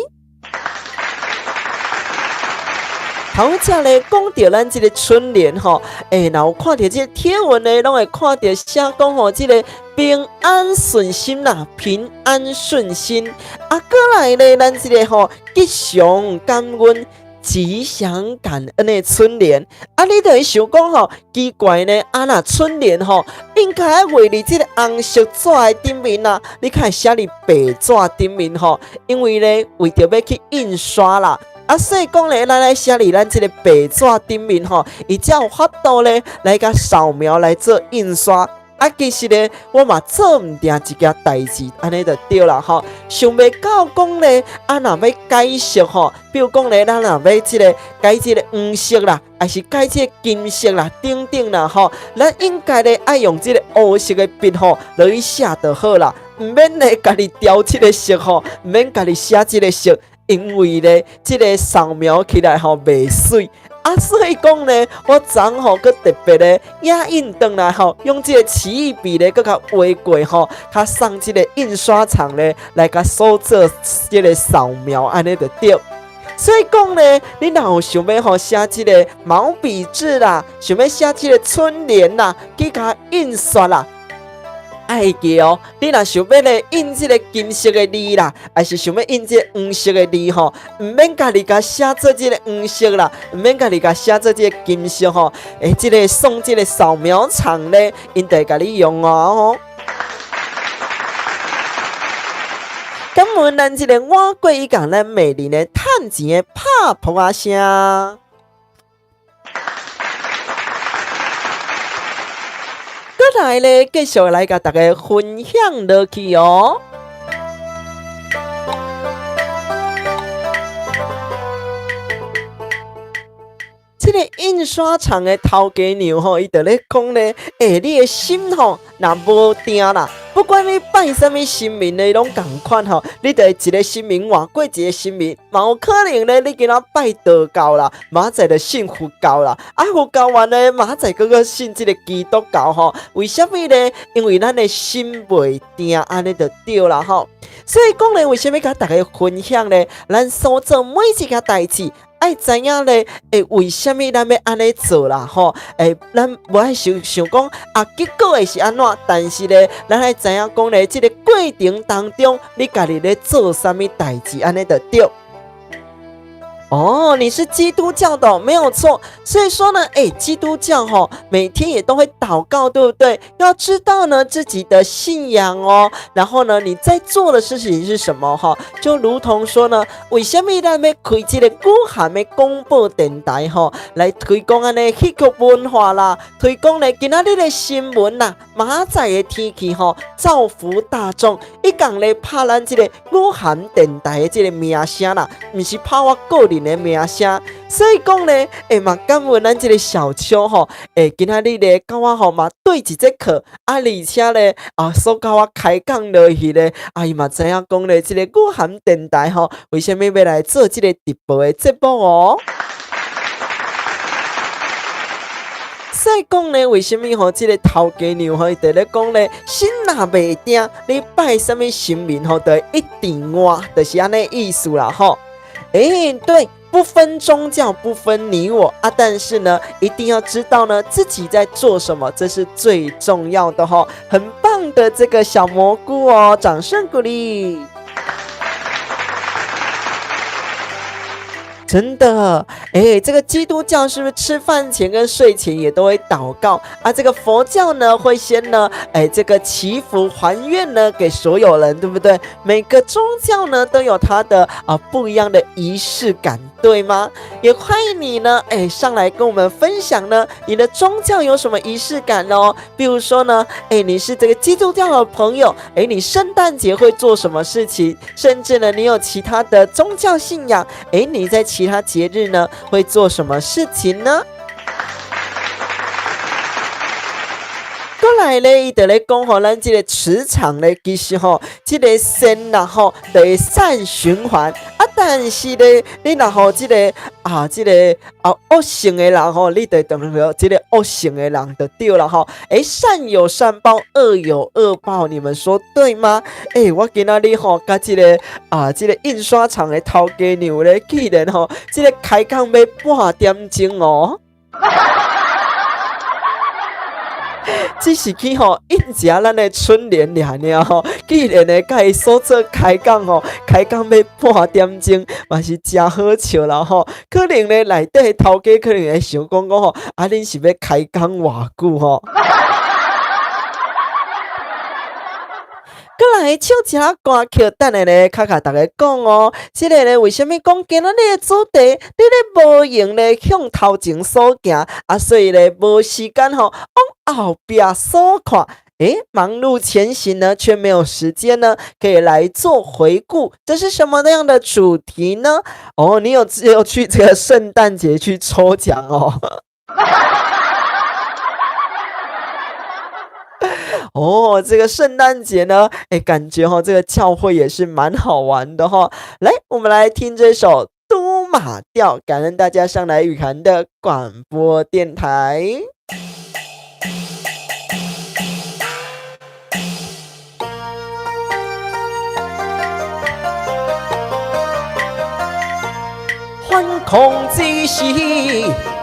頭才咧講著咱這個春聯吼，欸，若有看著這個貼文咧，攏會看著寫講吼，這個平安順心啦，平安順心。啊，過來咧，咱這個吼吉祥感恩、吉祥感恩的春聯。啊，你就會想講吼，奇怪呢，啊若春聯吼，應該愛畫佇這個紅色紙的頂面啦，你較會寫佇白紙頂面吼，因為咧為著欲去印刷啦。啊，所以講咧，咱來寫佇咱這個白紙頂面吼，伊才有法度咧來共掃描來做印刷。啊，其實咧，我嘛做毋定一件代誌，按呢就對啦吼。想袂到講咧，啊，若欲改色吼，比如講咧，咱若欲這個改這個黃色啦，還是改這個金色啦，等等啦吼，咱應該咧愛用這個烏色的筆吼落去寫就好啦，毋免咧家己調這個色吼，毋免家己寫這個色。因為咧，這個掃描起來吼袂媠，啊，所以講咧，我昨昏吼閣特別咧影印轉來吼，用這個奇異筆咧閣較畫過吼，較送這個印刷廠咧來共所做這個掃描，按呢就對。所以講咧，你若有想欲吼寫這個毛筆字啦，想欲寫這個春聯啦，去共印刷啦。愛會記哦，你若想欲咧印這個金色的字啦，還是想欲印這個黃色的字吼，毋免家己共寫做這個黃色啦，毋免家己共寫做這個金色吼，欸，這個送這個掃描廠咧，𪜶就會共你用哦。感恩咱這個碗粿伊共咱美玲的趁錢的拍噗仔聲。閣來咧，繼續來共大家分享落去哦。這個印刷廠的頭家娘吼，伊就咧講咧，欸，你的心吼，若無定啦，不管你拜啥物神明咧，攏仝款吼，你就會一個神明換過一個神明，嘛有可能咧，你今仔拜道教啦，明仔載就信佛教啦，啊佛教完咧，明仔載閣閣信這個基督教吼。為啥物咧？因為咱的心袂定，按呢就對啦吼。所以講咧，為啥物共大家分享咧？咱所做每一件代誌。愛知影咧，會為啥物咱欲按呢做啦？吼，欸，咱無愛想想講啊，結果會是按怎？但是咧，咱愛知影講咧，這個過程當中，你家己咧做啥物代誌，按呢就對。哦，你是基督教的，沒有錯。所以說呢，欸，基督教吼，每天也都會禱告，對不對？要知道呢自己的信仰哦。然後呢，你在做的事情是什麼？哈，就如同說呢，為啥物咱欲開這個古涵的廣播電台吼，來推廣按呢戲曲文化啦，推廣呢今仔日的新聞啦，明仔的天氣吼，造福大眾，伊共咧拍咱這个雨涵電台的這个名聲啦，毋是拍我个人的名聲。所以講咧，欸嘛感恩咱這个小邱吼，欸今仔日咧佮我吼嘛對一節課，啊而且咧啊所佮我開講落去咧，啊伊嘛知影講咧，這个雨涵電台吼，為啥物欲來做這个直播的節目哦？所以講咧，為啥物吼？這个頭家娘吼，伊佇咧講咧，心若袂定，你拜啥物神明吼，就會一定活，就是按呢意思啦吼。欸，對，不分宗教，不分你我啊，但是呢，一定要知道呢自己在做什麼，這是最重要的吼。很棒的這個小蘑菇哦，掌聲鼓勵。真的，欸，這個基督教是不是吃飯前跟睡前也都會禱告啊？這個佛教呢，會先呢，欸，這個祈福還願呢，給所有人，對不對？每個宗教呢，都有它的啊不一樣的儀式感，對嗎？也歡迎你呢，欸，上來跟我們分享呢，你的宗教有什麼儀式感哦？比如說呢，欸，你是這個基督教的朋友，欸，你聖誕節會做什麼事情？甚至呢，你有其他的宗教信仰，欸，你在其他節日呢會做什麼事情呢？過來咧，伊就咧講吼，咱這個磁場咧，其實吼，這個善啦吼，就會善循環啊。但是咧，你若予這个啊，這个啊惡性的人吼，你就等於這个惡性的人就對了吼。欸，善有善報，惡有惡報，你們說對嗎？欸，我今仔日吼，佮這个啊，這个印刷廠的頭家娘咧，竟然吼，這个開講欲半點鐘哦。只是去吼印一下咱的春聯爾爾吼，竟然會佮伊所做開講吼，開講欲半點鐘，嘛是誠好笑啦吼。可能咧內底頭家可能會想講講吼，啊恁是欲開講偌久吼？閣來唱一下歌曲，等下咧，較共大家講哦。這个咧，為啥物講今仔日的主題？你咧無閒咧向頭前所行，啊，所以咧無時間吼往後壁所看。欸，忙碌前行呢，卻沒有時間呢，可以來做回顧。這是什麼樣的主題呢？哦，你有只有去這個聖誕節去抽獎哦。哦，這個聖誕節呢，欸，感覺吼，這個教會也是蠻好玩的吼。來，我們來聽這首《都馬調》，感恩大家上來雨涵的廣播電台。反抗之時，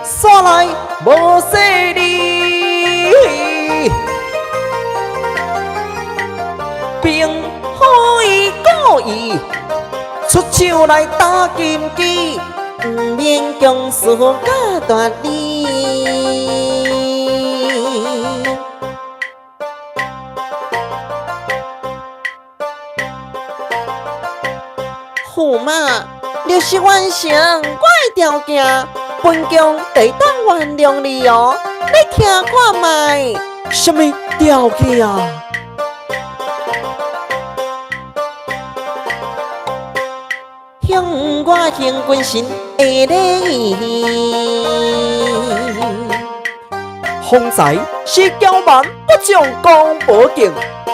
煞來無勢力，並非故意出手來打金枝，毋免強詞佮大理。駙馬若是完成我的條件，本宮就會當原諒你哦。你聽看覓？啥物條件？向我行軍神的禮儀。方才是驕蠻不將公婆敬，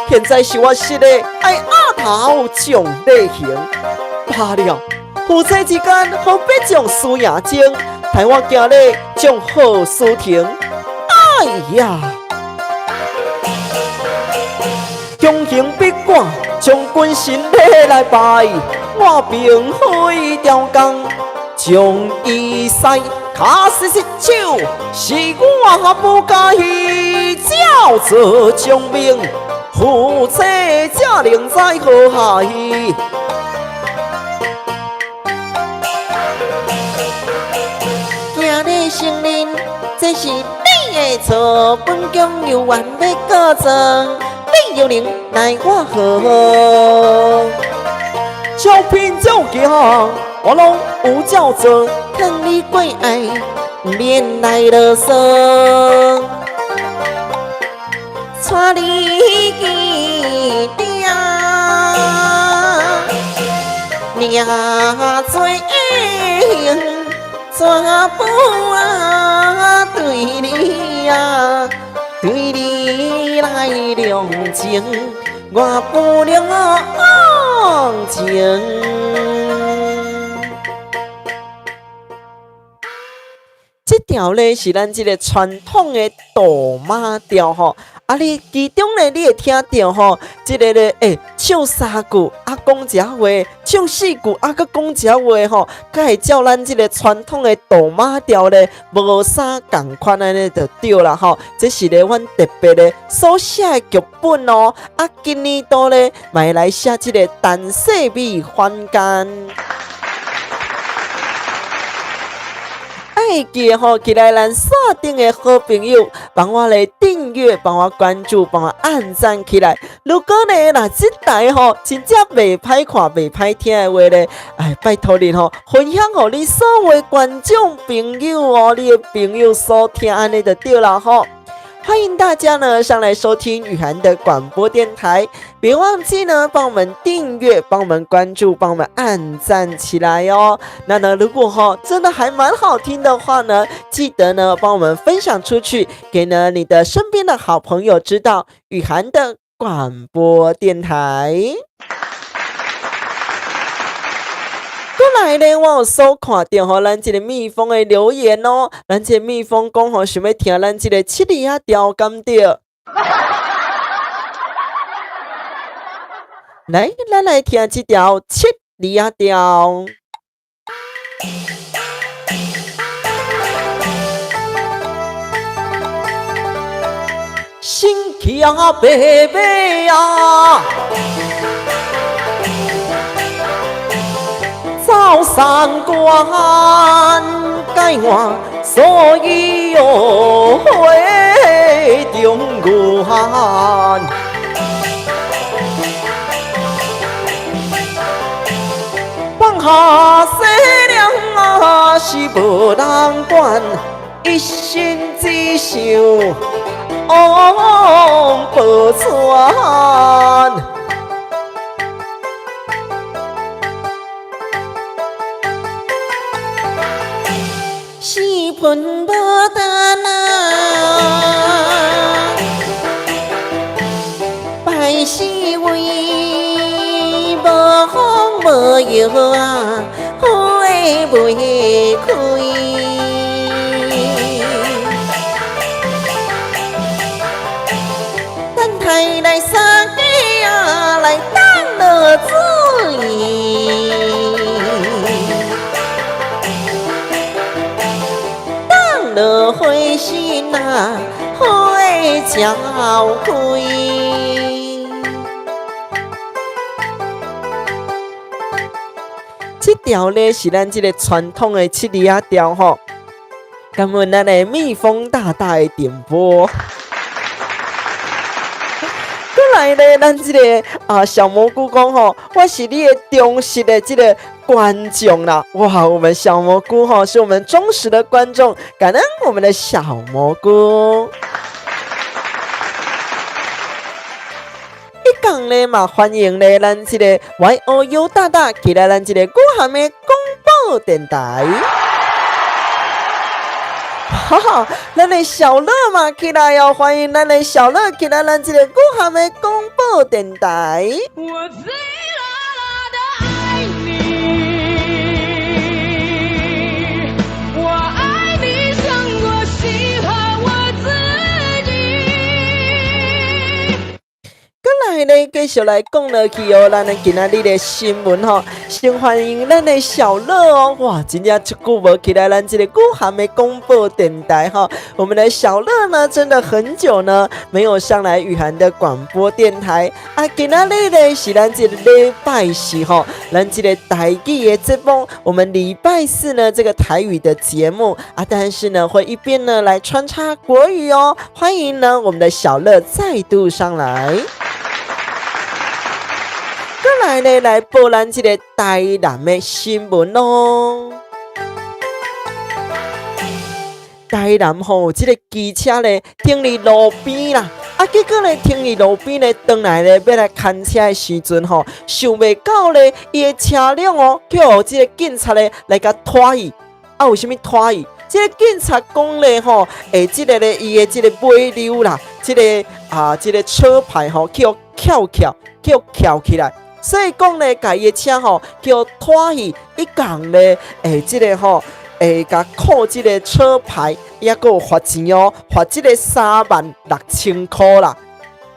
現在是我失禮愛額頭將禮行。罷了，夫妻之間何必將輸贏爭？待我行禮將好事成。哎呀，強行逼趕，將軍神禮來拜，我並非刁工，將伊使跤實實手，是我不該照做將命，夫妻才能知好害。今日承認這是你的錯，本宮猶原欲告狀，你又能奈我何？照片照鏡，我攏有照做。勸你過愛，毋免來囉嗦。帶你記定，命做英全部啊對你啊，對你來量情，我不量情。這條咧是咱這个傳統的賭馬調吼，啊你其中咧你會聽著吼，這个咧唱三句啊講一話，唱四句啊閣講一話吼，才會照咱這个傳統的賭馬調咧無啥仝款按呢就對啦吼。這是咧阮特別咧所寫的劇本哦，啊今年度咧嘛會來寫這个陳世美反間。愛記吼，起來咱線頂的好朋友，幫我來訂閱，幫我關注，幫我按讚起來。如果呢，若這台吼真正袂歹看、袂歹聽的話咧，哎，拜託你吼，分享予你所有觀眾朋友哦，你的朋友所聽按呢就對啦吼。歡迎大家呢上來收聽雨涵的廣播電台，別忘記呢幫我們訂閱、幫我們關注、幫我們按讚起來哦。那呢，如果真的還蠻好聽的話呢，記得呢幫我們分享出去，給呢你的身邊的好朋友知道雨涵的廣播電台。過來咧，我有所看著吼，咱這个蜜蜂的留言哦。咱這个蜜蜂講吼，想欲聽咱這个七里仔調，敢對？來，咱來聽這條七里仔調。身騎白馬啊！走三關解我所以哦回中原，放下世量啊是無人管，一心只想王寶釧。四分無單啊，拜四位無風無雨啊，花袂開。等待來三更啊，來等落水。落花心啊，花才开。這條咧是咱這个傳統的七里仔調吼，感恩咱的蜜蜂大大的點播。過來咧，咱這个啊小蘑菇講吼，我是你的忠實的這个觀眾啦！哇，我們小蘑菇吼是我們忠實的觀眾，感恩我們的小蘑菇。一講咧嘛，歡迎咧咱這个 YOU 大大起來咱這个雨涵的廣播電台。哈哈，咱的小樂嘛起來哦，歡迎咱的小樂起來咱這个雨涵的廣播電台。我醉了的愛你，我愛你勝過喜歡我自己。過來咧，繼續來講落去哦，咱今仔日的新聞吼，先歡迎咱的小樂哦，哇，真正足久無起來咱這個雨涵的廣播電台吼，我們的小樂呢，真的很久呢沒有上來雨涵的廣播電台啊，今仔日咧是咱這個禮拜四吼，咱這個台語的節目，我們禮拜四呢這個台語的節目啊，但是呢會一邊呢來穿插國語哦，歡迎呢我們的小樂再度上來。過來咧，來報咱這個台南的新聞咯。台南吼，這個機車咧停佇路邊啦，啊，結果咧，停佇路邊咧，轉來咧，欲來牽車的時陣吼，想袂到咧，伊的車輛哦，去予這个警察咧來共拖去。啊，為啥物拖去？這个警察講咧吼，欸，這个咧，伊的這个尾溜啦，這个啊，這个車牌吼，去予翹翹，去予翹起來，所以講咧，共伊的車吼，去予拖去，一共咧，欸，這个吼，會共扣這个車牌，抑閣有罰錢哦，罰這个36,000箍啦。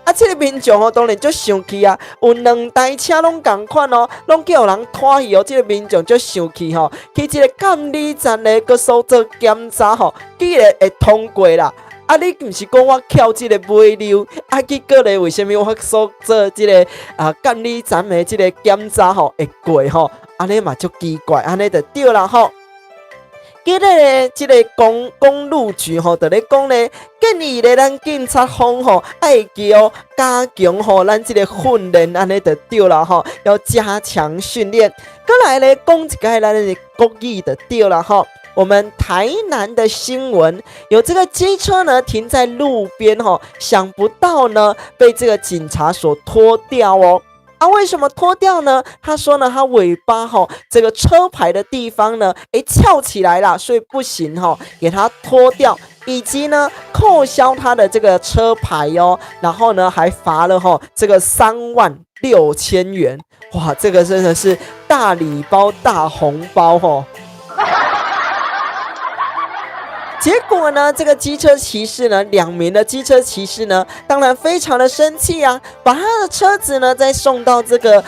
啊，這个民眾吼，當然足生氣啊！有兩台車攏仝款哦，攏去予人拖去哦。這个民眾足生氣吼，去這个監理站咧，閣所做檢查吼，竟然會通過啦。啊，你毋是講我翹這个尾溜，啊，結果咧，為啥物我所做這个啊監理站的這个檢查吼會過吼？按呢嘛足奇怪，按呢就對啦吼。今日咧，這个公路局吼，就咧講咧，建議咧，咱警察方吼，愛叫加強吼，咱這个訓練，按呢就對啦吼，要加強訓練。閣來咧，講一个咱的國語就對啦吼。我們台南的新聞，有這個機車呢停在路邊吼，想不到呢被這個警察所拖掉哦。啊，為什麼拖掉呢？他說呢，他尾巴吼，這個車牌的地方呢，欸，翹起來了，所以不行吼，給他拖掉，以及呢，扣銷他的這個車牌哦，然後呢，還罰了吼，這個36,000元，哇，這個真的是大禮包、大紅包吼。結果呢，這個機車騎士呢，兩名的機車騎士呢，當然非常的生氣啊，把他的車子呢再送到這個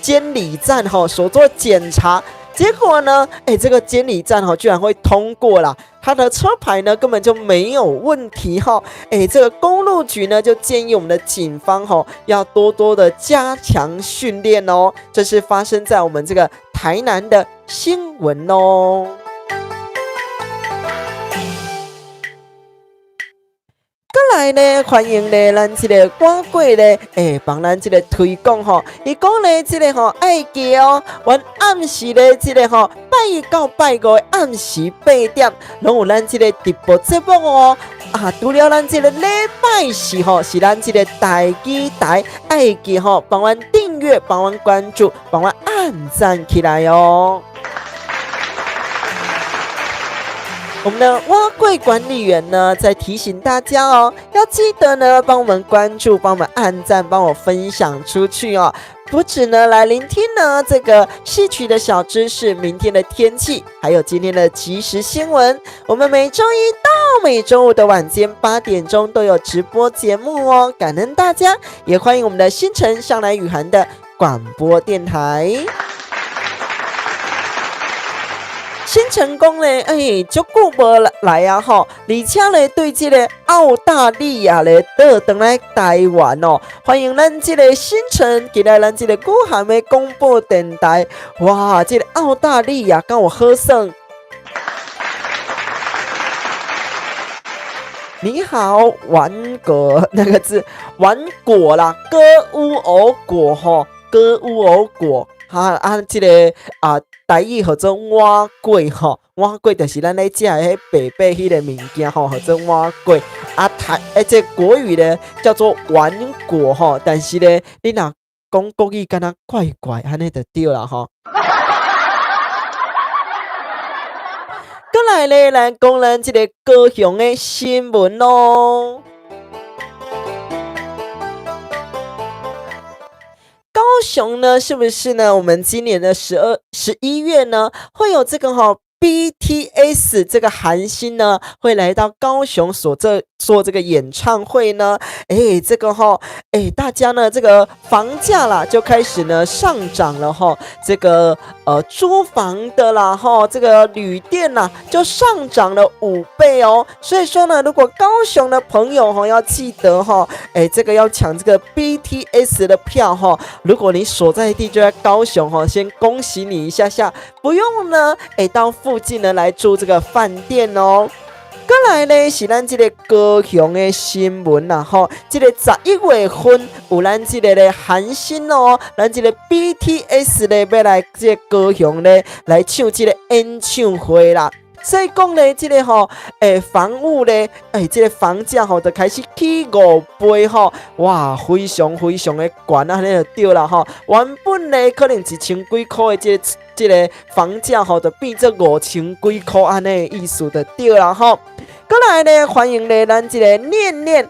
監理站吼，所做檢查。結果呢，欸，這個監理站吼居然會通過了，他的車牌呢根本就沒有問題哈。欸，這個公路局呢就建議我們的警方吼要多多的加強訓練哦。這是發生在我們這個台南的新聞哦。閣來呢，歡迎咧，咱這个廣告咧，欸，幫咱這个推廣吼。伊講咧，這个吼愛記哦，阮暗時咧，這个吼拜一到拜五暗時八點，攏有咱這个直播節目哦。啊，除了咱這个禮拜四吼，是咱這个台語台，愛記吼，幫阮訂閱，幫阮關注，幫阮按讚起來哦。我們的碗粿管理員呢，在提醒大家哦，要記得呢，幫我們關注，幫我們按讚，幫我分享出去哦。不止呢，來聆聽呢這個戲曲的小知識，明天的天氣，還有今天的即時新聞。我們每週一到每週五的晚間8點鐘都有直播節目哦，感恩大家，也歡迎我們的星辰上來雨涵的廣播電台。新成功咧，欸，足久無來啊吼，而且咧對這个澳大利亞咧倒轉來台灣哦，歡迎咱這个新城，進來咱這个古涵的廣播電台，哇，這个澳大利亞敢有好耍？你好，玩果那个字，玩果啦，歌烏偶果吼，歌烏偶果，哈啊，這个啊。台語號做碗粿吼，碗粿就是咱咧食的彼白白彼个物件吼，號做碗粿。啊，台欸，這個國語咧叫做碗粿吼，但是咧，你若講國語敢若怪怪，按呢就對啦吼。閣來咧，來講咱這个高雄的新聞咯。高雄呢，是不是呢？我們今年的11月呢，會有這個哈 BTS 這個韓星呢，會來到高雄所這做這個演唱會呢？欸，這個哈，欸，大家呢，這個房價啦就開始呢上漲了哈，這個租房的啦哈，這個旅店啦就上漲了5倍哦。所以說呢，如果高雄的朋友哈，要記得哈，欸，這個要搶這個 BTS 的票哈。如果你所在地就在高雄哈，先恭喜你一下下，不用呢，欸，到附近呢來住這個飯店哦。閣來呢是咱這個高雄的新聞啦吼，這個11月份有咱這個咧韓星哦，咱這個 BTS 咧欲來這個高雄咧來唱這個演唱會啦。所以講咧，這個吼，房屋咧，這個房價吼，就開始起五倍吼，哇，非常非常的懸啊，按呢就對啦吼。原本咧可能一千幾箍的這個房價吼，就變做五千幾箍按呢意思就對啦吼。過來咧，歡迎咧，咱這個念念，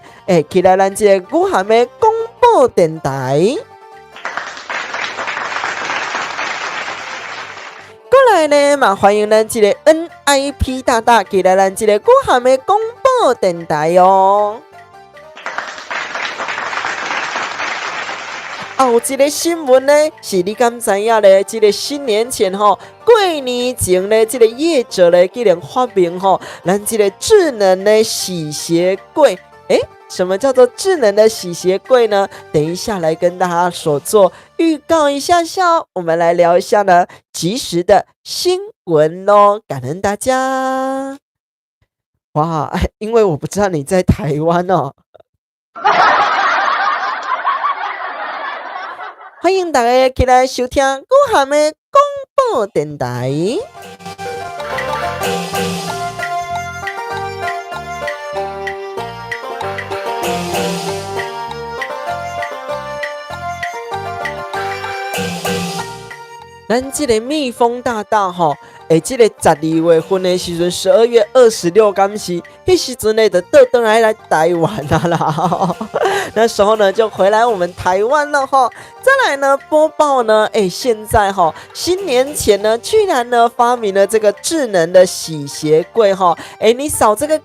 起來咱這個雨涵的廣播電台。過來呢，嘛歡迎咱這個 NIP 大大起來咱這個雨涵的廣播電台哦。啊，有一個新聞呢，是你敢知影咧？這個新年前吼，過年前咧，這個業者咧竟然發明吼，咱這個智能的洗鞋櫃。什麼叫做智能的洗鞋櫃呢？等一下來跟大家所做預告一下下哦。我們來聊一下呢，即時的新聞咯，感恩大家。哇，因為我不知道你在台灣哦。歡迎大家起來收聽雨涵的廣播電台。咱這個蜜蜂大大吼，這個12月份的時陣，12月26，敢是？彼時陣呢，就倒轉來來台灣啊啦。那時候呢，就回來我們台灣了吼。再來呢，播報呢，現在吼，新年前呢，居然呢發明了這個智能的洗鞋櫃吼。你掃這個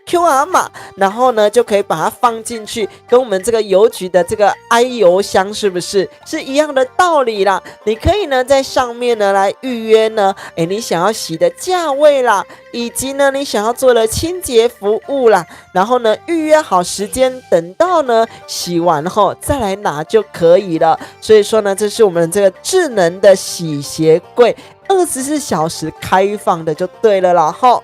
QR 碼，然後呢就可以把它放進去，跟我們這個郵局的這個 i 郵箱是不是是一樣的道理啦？你可以呢在上面呢來預約呢，你想要洗的價位啦，以及呢你想要做的清潔服務啦，然後呢預約好時間，等到呢洗完後再來拿就可以了。所以說呢，這是我們這個智能的洗鞋櫃，24小時開放的就對了啦吼。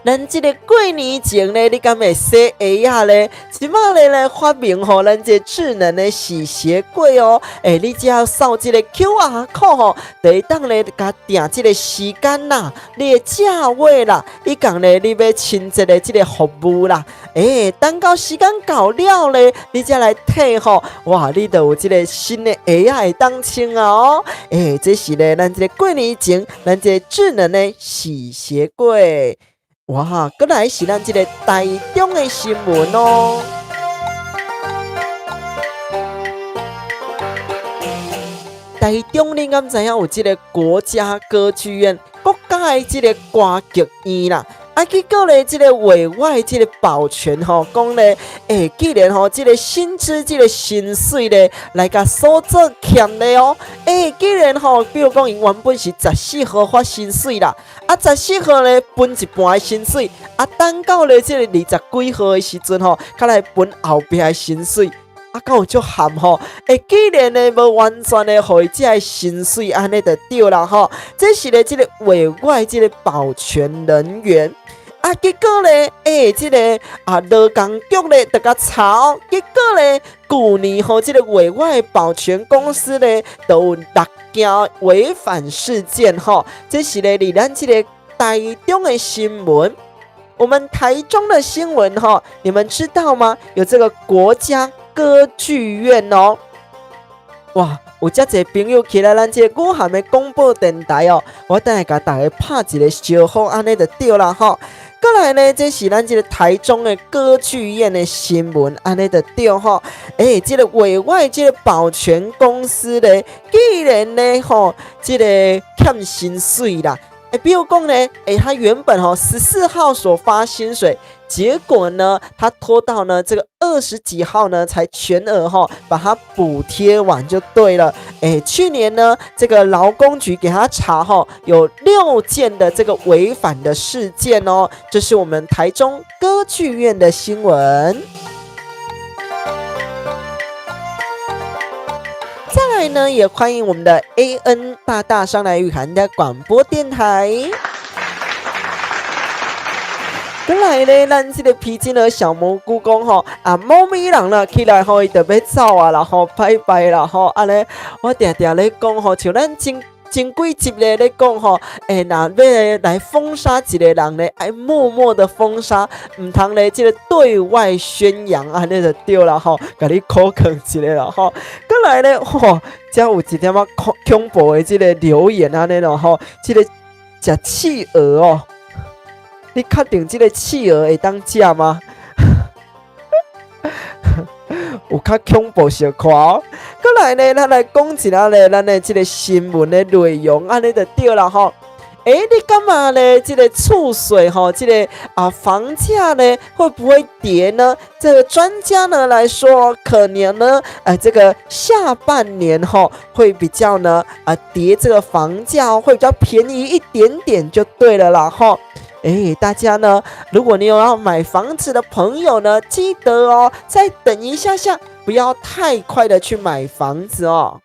咱這個過年前咧，你敢會洗鞋仔咧？這擺咧來發明吼，咱這個智能的洗鞋櫃哦。你只要掃這個 QR code 吼，就會當咧共訂這個時間啦，你的價位啦，以及咧你欲清潔的這個服務啦。等到時間到了咧，你才來提吼，哇，你就有這個新的鞋仔會當穿啊哦。這是咧咱這個過年前，咱這個智能的洗鞋櫃。哇，閣來是咱這個台中的新聞哦。台中你敢知影有這個國家歌劇院，國家的這個歌劇院啦？啊，結果咧，這個委外這個保全吼，講咧，既然吼，這個薪資這個薪水咧，來共所做欠咧哦，既然吼，比如講𪜶原本是14號發薪水啦，啊，14號咧分一半的薪水，啊，等到咧這個20幾號的時陣吼，才來分後壁的薪水。啊，敢有足譀吼？既然呢無完全的予伊這个薪水按呢就對啦吼。這是咧這個委外這個保全人員。啊，結果咧，這個啊勞工局咧就共查哦。結果咧，舊年吼這個委外保全公司咧都有六件違反事件吼。這是咧佇咱這個台中的新聞。我們台中的新聞吼，你們知道嗎？有這個國家歌劇院哦，哇！有遮濟朋友起來咱這個雨涵的廣播電台哦，我等下共大家拍一個招呼，按呢就對啦吼。閣來呢，這是咱這個台中的歌劇院的新聞，按呢就對吼。這個委外這個保全公司咧，既然呢吼，這個欠薪水啦。比如講呢，他原本吼14號所發薪水，結果呢，他拖到呢這個20幾號呢才全額吼把它補貼完就對了。去年呢，這個勞工局給他查吼，有6件的這個違反的事件哦。這是我們台中歌劇院的新聞。再來呢，也歡迎我們的 AN 大大上來雨涵的廣播電台。閣來咧，咱這個皮筋的小蘑菇講吼，啊，貓咪人啦起來吼，伊就欲走啊啦吼，拜拜啦吼，按呢，我定定咧講吼，像咱真前幾集咧咧講吼，欸，若欲來封殺一个人咧，愛默默的封殺，毋通咧這个對外宣揚，按呢就對啦吼，共你考考一下啦吼。閣來咧，吼，遮有一點仔恐怖的這个留言按呢咯吼，這个食企鵝哦，你確定這个企鵝會當食嗎？有較恐怖小可哦。閣來呢，咱來講一下咧，咱的這个新聞的內容，按呢就對啦吼。欸，你感覺咧，這个厝稅吼，這个啊房價呢會不會跌呢？這个專家呢來說，可能呢，這个下半年吼會比較呢，啊跌這个房價會比較便宜一點點就對了啦吼。欸，大家呢，如果你有要買房子的朋友呢，記得哦，再等一下下，不要太快的去買房子哦。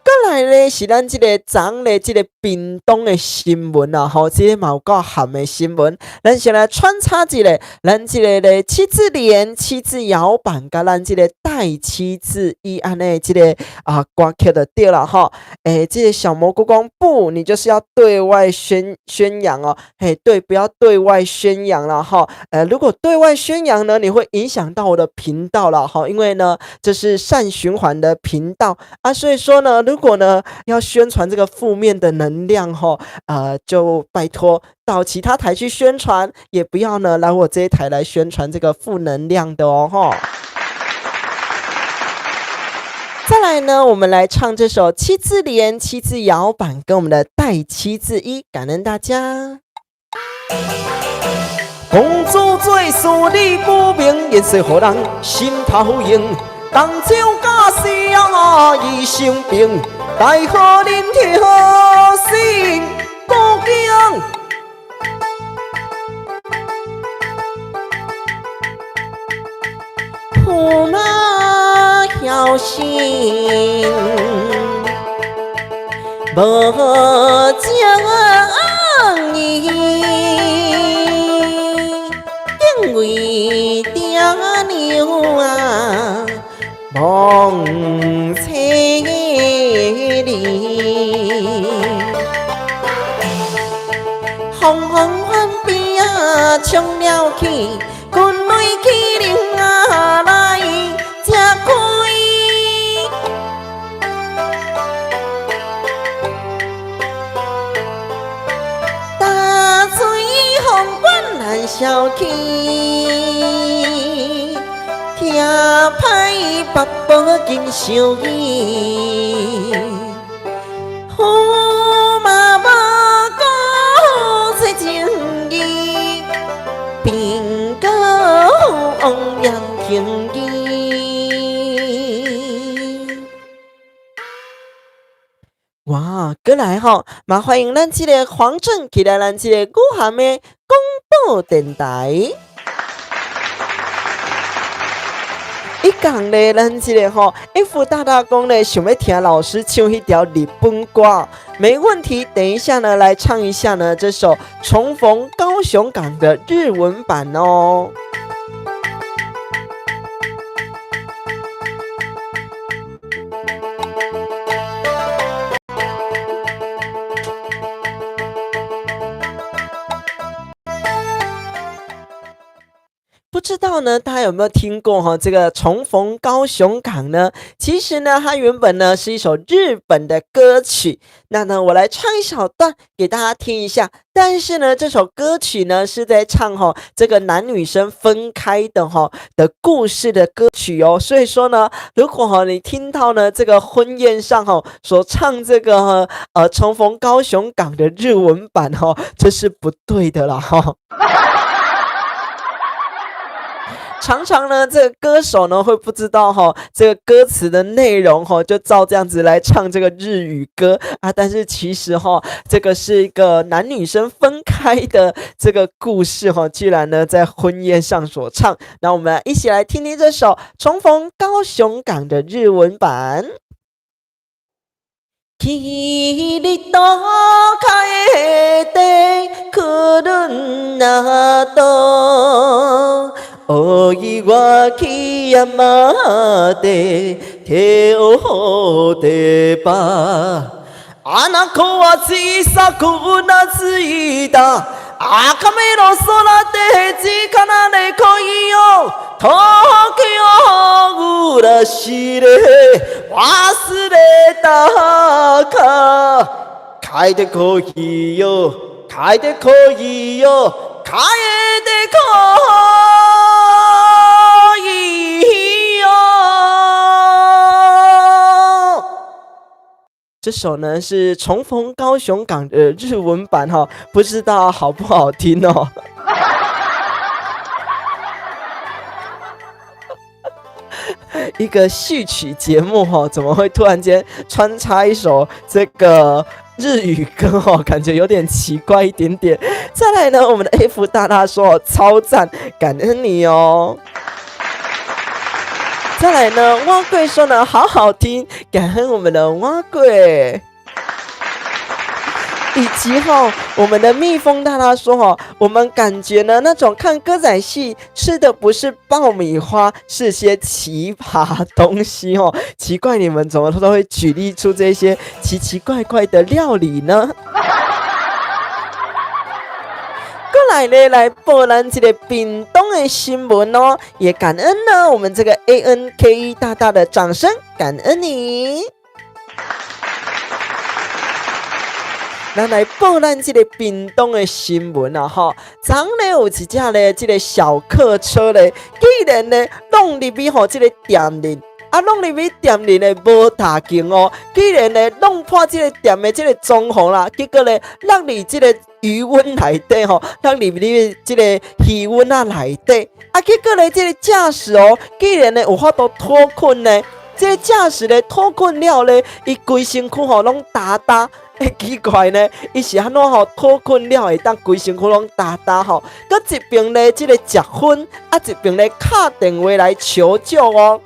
閣來咧是咱這个昨咧這个屏東的新聞啊，吼，這个嘛有夠譀的新聞。咱先來穿插一下，咱這个咧七字連、七字搖板，佮咱這个帶七字一按呢這个啊歌曲就對了吼。欸，這个小蘑菇講不，你就是要對外宣揚哦。嘿，對，不要對外宣揚了哈。如果對外宣揚呢，你會影響到我的頻道了哈，因為呢這是善循環的頻道啊，所以說呢，如果呢要宣傳這個負面的能量吼，就拜託到其他台去宣傳，也不要呢來我這一台來宣傳這個負能量的哦吼。再來呢，我們來唱這首七字連、七字搖板，跟我們的帶七字一，感恩大家。公主做事你不明，言說予人心頭硬。東周駕駛啊，伊生病，大好恁聽心孤驚。駙馬曉心，無情義，敬為爹娘啊，望千里。風風翻邊啊，衝了去，軍雷起靈啊來遮開。大水風管難消去，聽歹北部金相依，駙馬無辜做情義，貧高王楊廷義。哇，閣來吼，嘛歡迎咱這个黃正起來，咱這个古涵的廣播電台。伊講咧，咱這个吼 F 大大講咧，想欲聽老師唱彼條日本歌，沒問題。等一下呢，來唱一下呢這首《重逢高雄港》的日文版哦。不知道呢，大家有沒有聽過哈？這個重逢高雄港呢？其實呢，它原本呢是一首日本的歌曲。那呢，我來唱一小段給大家聽一下。但是呢，這首歌曲呢是在唱哈這個男女生分開的哈的故事的歌曲哦。所以說呢，如果哈你聽到呢這個婚宴上哈所唱這個重逢高雄港的日文版哈，這是不對的啦哈。常常呢，這個歌手呢會不知道哈這個歌詞的內容哈，就照這樣子來唱這個日語歌啊。但是其實哈，這個是一個男女生分開的這個故事哈，居然呢在婚宴上所唱。那我們一起來聽聽這首《重逢高雄港》的日文版。君と帰ってくるんなと追い分山で頭でばあの子は小さくうなずいた。赤目の空で力で来いよ時を裏しれ忘れたか。帰ってこいよ帰ってこいよ帰ってこいよ。這首呢是重逢高雄港的日文版哈，不知道好不好聽哦。一個戲曲節目哈，怎麼會突然間穿插一首這個日語歌哦？感覺有點奇怪一點點。再來呢，我們的 F 大大說超讚，感恩你哦。再來呢，蛙貴說呢，好好聽，感恩我們的蛙貴。以及哈，我們的蜜蜂大大說哈，我們感覺呢，那種看歌仔戲吃的不是爆米花，是些奇葩東西哦。奇怪，你們怎麼都會舉例出這些奇奇怪怪的料理呢？過來咧，來報咱這個屏東的新聞哦，也感恩呢，我們這個 ANKE 大大的掌聲，感恩你。咱來報咱這個屏東的新聞啊，吼，昨昏咧有一隻咧，這個小客車咧，竟然咧弄入去吼這個店裡。啊，弄入去店裡咧無打緊哦，竟然咧弄破這個店的這個裝潢啦，結果咧落佇這個魚塭內底吼，落入去這個魚塭仔內底，啊，結果咧這個駕駛哦，竟然咧有法度脫困呢，這個駕駛咧脫困了咧，伊規身軀吼攏焦焦。欸，奇怪呢，伊是按怎吼脫困了會當規身軀攏焦焦吼？閣一邊咧這個食薰，啊一邊咧敲電話來求救哦。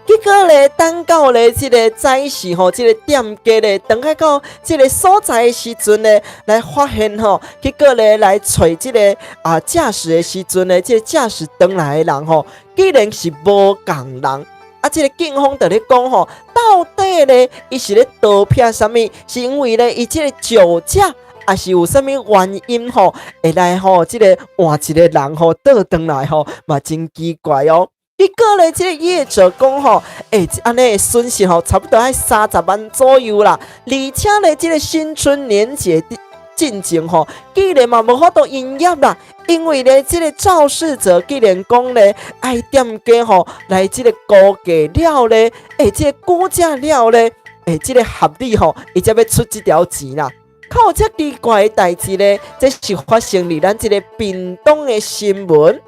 結果咧，等到咧這個早時吼，這個店家咧，轉來到這個所在的時陣咧，來發現吼，結果咧來揣這個啊駕駛的時陣咧，這個駕駛轉來的人吼，竟然是無仝人。啊，這個警方就咧講吼，到底咧，伊是咧逃避啥物？是因為咧，伊這個酒駕，還是有啥物原因吼，會來吼，這個換一個人吼，倒轉來吼，嘛真奇怪哦。結果咧，這個業者講吼，欸，按呢損失吼，差不多愛30萬左右啦。而且咧，這個新春年節進前吼，竟然嘛無法度營業啦，因為咧，這個肇事者竟然講咧，愛店家吼來這個估價了咧，欸，這個估價了咧，欸，這個合理吼，伊才欲出這條錢啦。靠，這奇怪的代誌咧，這是發生佇咱這個屏東的新聞。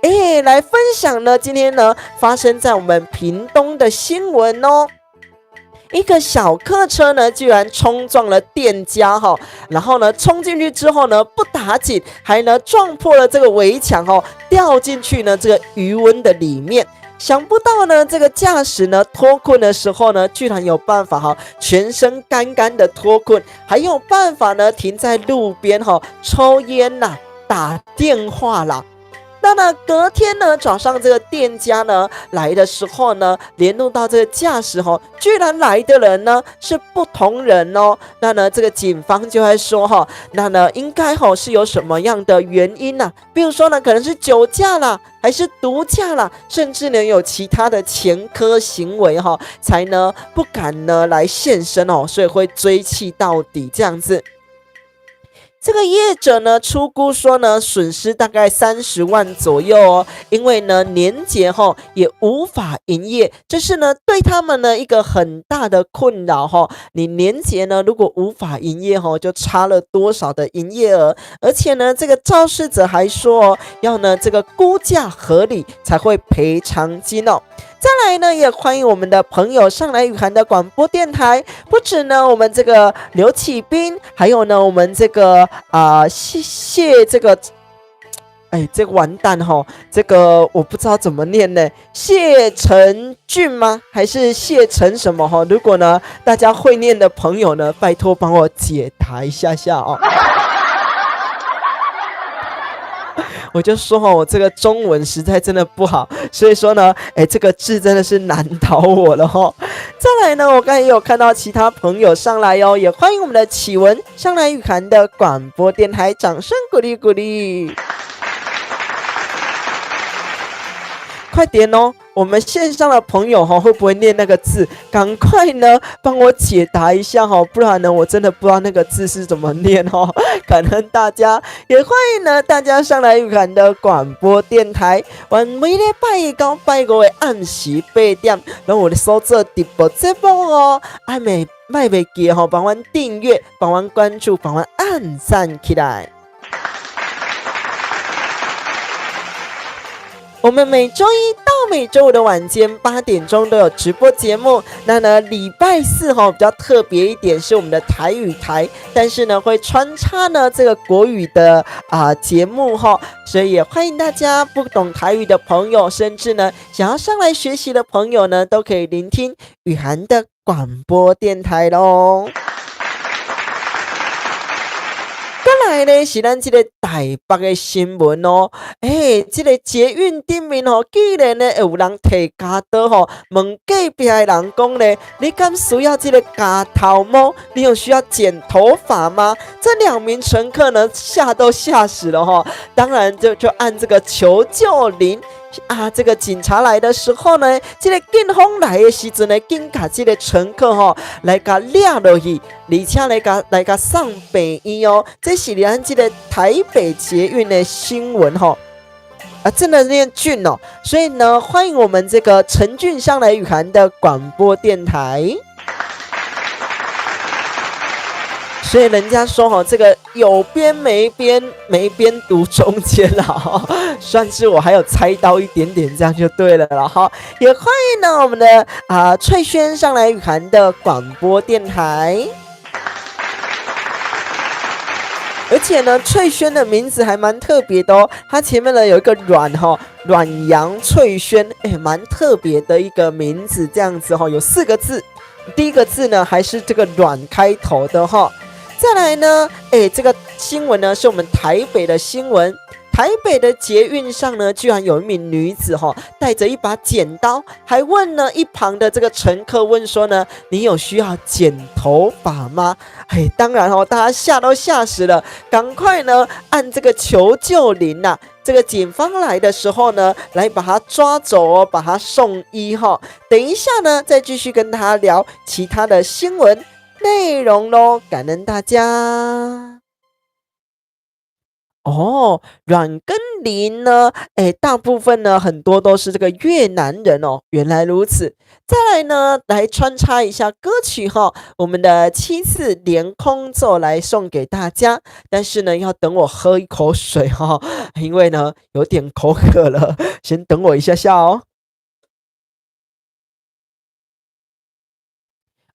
欸，來分享呢，今天呢發生在我們屏東的新聞哦。一個小客車呢，居然衝撞了店家哈，然後呢衝進去之後呢，不打緊，還呢撞破了這個圍牆哦，掉進去呢這個魚塭的裡面。想不到呢，這個駕駛呢脫困的時候呢，居然有辦法哈，全身乾乾的脫困，還有辦法呢停在路邊哈抽菸啦、打電話啦。那呢，隔天呢，早上這個店家呢來的時候呢，聯絡到這個駕駛吼，居然來的人呢是不同人哦。那呢，這個警方就在說哈，那呢應該吼是有什麼樣的原因呢？比如說呢，可能是酒駕啦，還是毒駕啦，甚至呢有其他的前科行為哈，才呢不敢呢來現身哦，所以會追緝到底這樣子。這個業者呢，初估說呢，損失大概30萬左右哦，因為呢年節後也無法營業，這是呢對他們呢一個很大的困擾哈。你年節呢如果無法營業吼，就差了多少的營業額，而且呢這個肇事者還說哦，要呢這個估價合理才會賠償金哦。再來呢，也歡迎我們的朋友上來雨涵的廣播電台。不止呢，我們這個劉啟斌，還有呢，我們這個啊，謝謝這個，哎，這個完蛋哈，這個我不知道怎麼念呢，謝成俊嗎？還是謝成什麼哈？如果呢大家會念的朋友呢，拜託幫我解答一下下哦。我就说哈，我这个中文实在真的不好，所以说呢，哎，这个字真的是难倒我了哈。再来呢，我刚才也有看到其他朋友上来哦，也欢迎我们的启文上来雨涵的广播电台，掌声鼓励鼓励。快点哦！我们线上的朋友哈，会不会念那个字？赶快呢，帮我解答一下哈，不然呢，我真的不知道那个字是怎么念哦。感恩大家，也欢迎呢大家上来雨涵的广播电台。阮每礼拜一到拜五的暗时8点，攏有咧所做直播节目哦。啊，袂莫袂记吼，帮阮订阅，帮阮关注，帮阮按赞起来。我们每周一到每周五的晚间8点钟都有直播节目。那呢，礼拜四哈比较特别一点，是我们的台语台，但是呢会穿插呢这个国语的节目哈，所以也欢迎大家不懂台语的朋友，甚至呢想要上来学习的朋友呢，都可以聆听雨涵的广播电台喽。再来呢是咱这个台北的新闻哦，欸，这个捷运顶面吼，竟然呢会有人提铰刀吼，问隔壁的人讲咧，你敢需要这个铰头毛？你有需要剪头发吗？这两名乘客呢吓都吓死了吼，当然就按这个求救铃。啊，这个警察来的时候呢，这个警方来的时阵呢，紧共这个乘客吼来共掠落去，而且来共送病院哦。这是咱这个台北捷运的新闻吼。啊，真的念俊哦，所以呢，欢迎我们这个陈俊上来雨涵的广播电台。所以人家说哈，这个有边没边，没边读中间了哈，算是我还有猜到一点点，这样就对了了哈。也欢迎呢我们的翠萱上来雨涵的广播电台，而且呢，翠萱的名字还蛮特别的哦，它前面呢有一个阮哈，阮杨翠萱，哎，蛮特别的一个名字，这样子哈，有4个字，第一个字呢还是这个阮开头的哈。再来呢，哎，这个新闻呢是我们台北的新闻。台北的捷运上呢，居然有一名女子哈，带着一把剪刀，还问呢一旁的这个乘客问说呢，你有需要剪头发吗？哎，当然哦，大家吓都吓死了，赶快呢按这个求救铃呐。这个警方来的时候呢，来把他抓走哦，把他送医哈。等一下呢，再继续跟他聊其他的新闻内容咯，感恩大家。哦，阮根林呢？哎，大部分呢，很多都是这个越南人哦。原来如此。再来呢，来穿插一下歌曲哈，我们的七次连空奏来送给大家。但是呢，要等我喝一口水哈，因为呢有点口渴了，先等我一下下哦。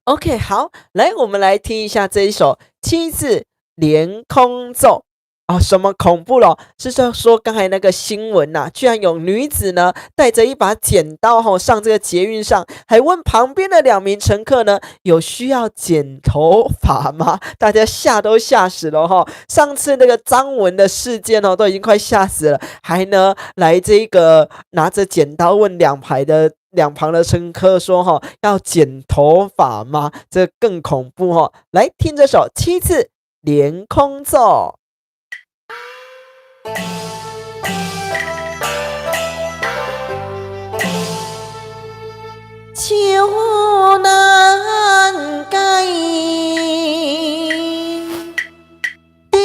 OK，好，来，我们来听一下这一首七字连空奏啊，什么恐怖了？是说刚才那个新闻呐，居然有女子呢带着一把剪刀吼上这个捷运上，还问旁边的两名乘客呢有需要剪头发吗？大家吓都吓死了哈！上次那个张文的事件哦，都已经快吓死了，还呢来这个拿着剪刀问两旁的乘客说：“哈，要剪头发吗？这更恐怖哈！”来听这首七次连空奏。愁难解，重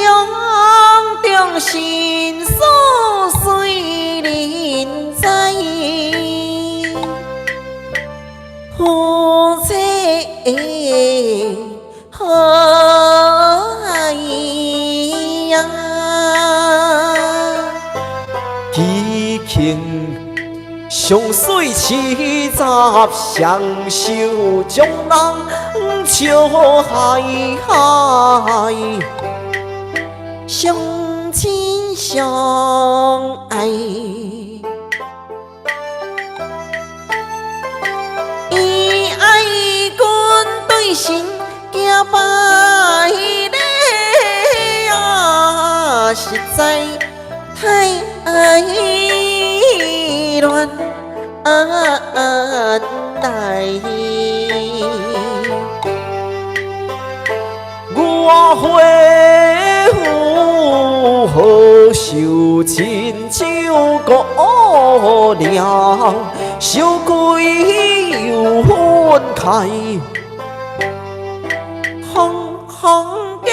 重心事随人知。夫妻好爱呀，激情上水七十双手将人笑害害，相亲相爱。伊爱阮对神行拜礼啊，实在太爱來亂來。我回復好受親像姑娘，手開又分開，風風景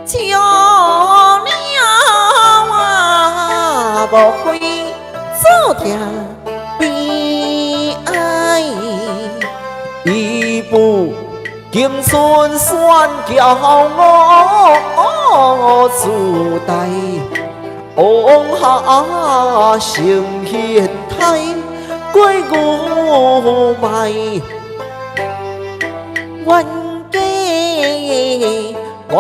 笑了啊，無非注定悲哀。伊不金春选叫我自带，往下成形态过牛迈，冤家冤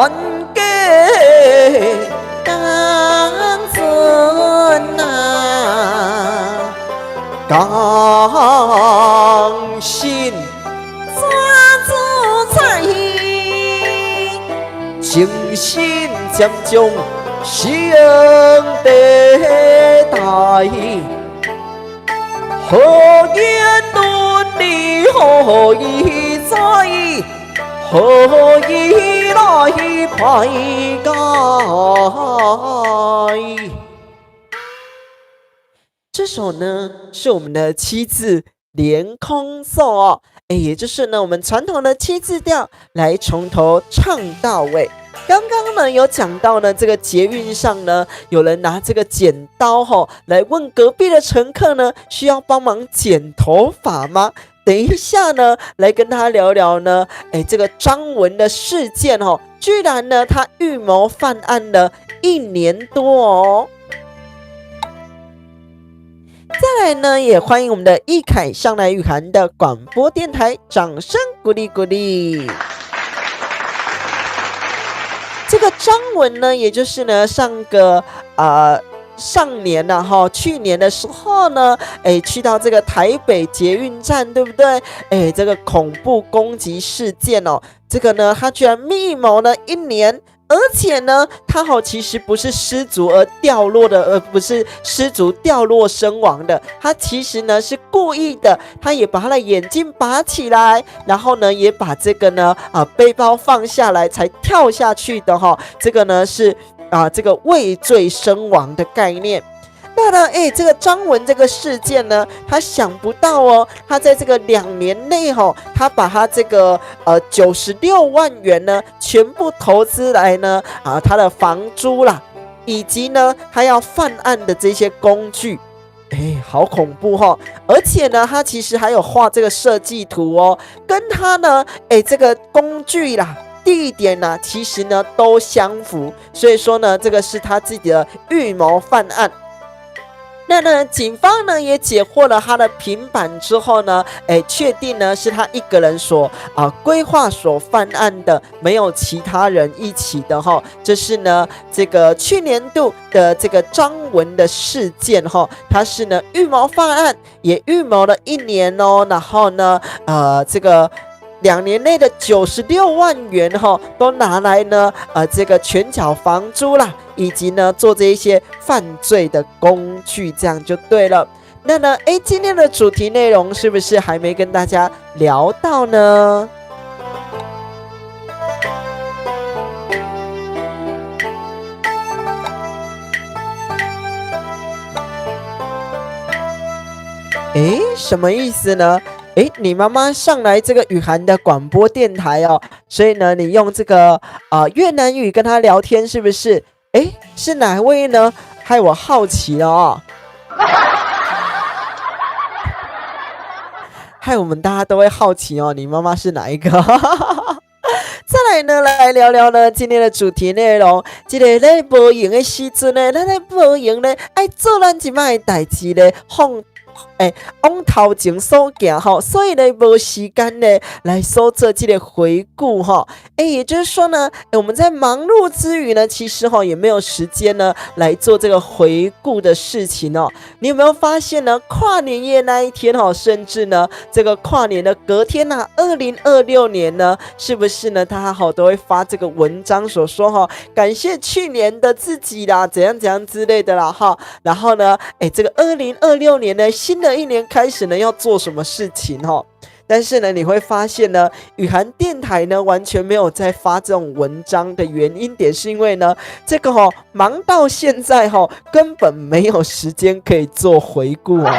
家同船啊，同心怎自在？情深渐将生地大，何言伦理何以在？何以來排解？這首呢是我們的七字連空奏哦，哎，也就是呢我們傳統的七字調，來從頭唱到尾。剛剛呢有講到呢，這個捷運上呢有人拿這個剪刀吼來問隔壁的乘客呢，需要幫忙剪頭髮嗎？等一下呢，來跟他聊聊呢，哎，這個張文的事件哦，居然呢他預謀犯案了一年多哦。再來呢，也歡迎我們的易凱上來雨涵的廣播電台，掌聲鼓勵鼓勵。這個張文呢，也就是呢上個上年呢，哈，去年的時候呢，哎，去到這個台北捷運站，對不對？哎，這個恐怖攻擊事件哦，這個呢，他居然密謀了一年。而且呢，他好其實不是失足而掉落的，而不是失足掉落身亡的，他其實呢是故意的，他也把他的眼鏡拔起來，然後呢也把這個呢背包放下來才跳下去的哈，這個呢是這個畏罪身亡的概念。那呢，哎，這個張文這個事件呢，他想不到哦，他在這個2年內吼，他把他這個96萬元呢，全部投資來呢他的房租啦，以及呢他要犯案的這些工具，哎，好恐怖哈！而且呢，他其實還有畫這個設計圖哦，跟他呢，哎，這個工具啦，地點呢，其實呢都相符，所以說呢，這個是他自己的預謀犯案。那呢，警方呢也解獲了他的平板之後呢，哎，確定呢是他一個人所規劃所犯案的，沒有其他人一起的哈。這是呢這個去年度的這個張文的事件哈，他是呢預謀犯案，也預謀了一年哦，然後呢，這個2年內的96萬元哈，都拿來呢，這個全繳房租啦，以及呢做這一些犯罪的工具，這樣就對了。那呢，哎，今天的主題內容是不是還沒跟大家聊到呢？哎，什麼意思呢？誒，你媽媽上來這個雨涵的廣播電台哦，所以呢，你用這個越南語跟她聊天，是不是？誒，是哪位呢？害我好奇了哦，害我們大家都會好奇哦，你媽媽是哪一個？再來呢，來聊聊呢今天的主題內容。這個咧無閒的時陣呢，咱咧無閒咧愛做咱這擺的代誌咧，放欸，往頭前所行吼，所以呢，無時間呢來所做這個回顧吼。欸，也就是說呢，欸，我們在忙碌之餘呢，其實吼也沒有時間呢來做這個回顧的事情哦。你有沒有發現呢？跨年夜那一天吼，甚至呢，這個跨年的隔天吶，2026年呢，是不是呢？他好都會發這個文章所說吼，感謝去年的自己啦，怎樣怎樣之類的啦哈。然後呢，欸，這個2026年呢，新的一年開始呢，要做什麼事情吼？但是呢，你會發現呢，雨涵電台呢完全沒有在發這種文章的原因點，是因為呢，這個吼忙到現在吼，根本沒有時間可以做回顧哦。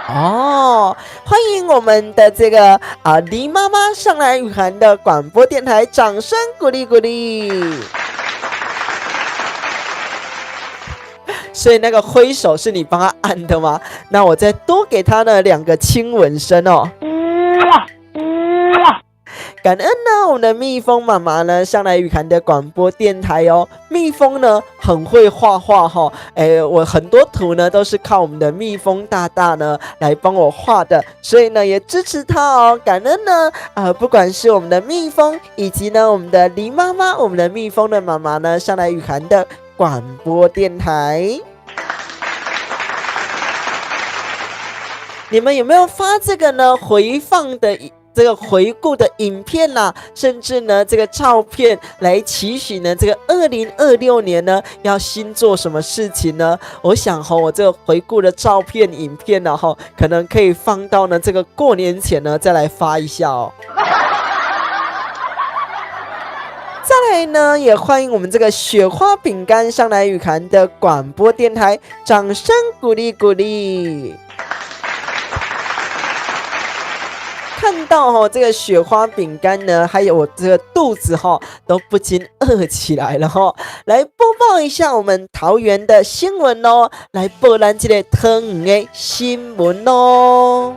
哦，歡迎我們的這個啊黎媽媽上來雨涵的廣播電台，掌聲鼓勵鼓勵。所以那個揮手是你幫他按的嗎？那我再多給他呢兩個親吻聲哦。感恩呢，我們的蜜蜂媽媽呢上來雨涵的廣播電台哦。蜜蜂呢很會畫畫哈，欸，我很多圖呢都是靠我們的蜜蜂大大呢來幫我畫的，所以呢也支持他哦。感恩呢，不管是我們的蜜蜂以及呢我們的黎媽媽，我們的蜜蜂的媽媽呢上來雨涵的廣播電台。你們有沒有發這個呢？回放的這個回顧的影片吶，甚至呢這個照片來期許呢這個2026年呢要新做什麼事情呢？我想吼，我這個回顧的照片、影片呢，吼，可能可以放到呢這個過年前呢再來發一下哦。再來呢，也歡迎我們這個雪花餅乾上來雨涵的廣播電台，掌聲鼓勵鼓勵。看到吼這個雪花餅乾呢，還有我這個肚子吼都不禁餓起來了吼。來播報一下我們桃園的新聞哦，來報咱這個桃園的新聞哦。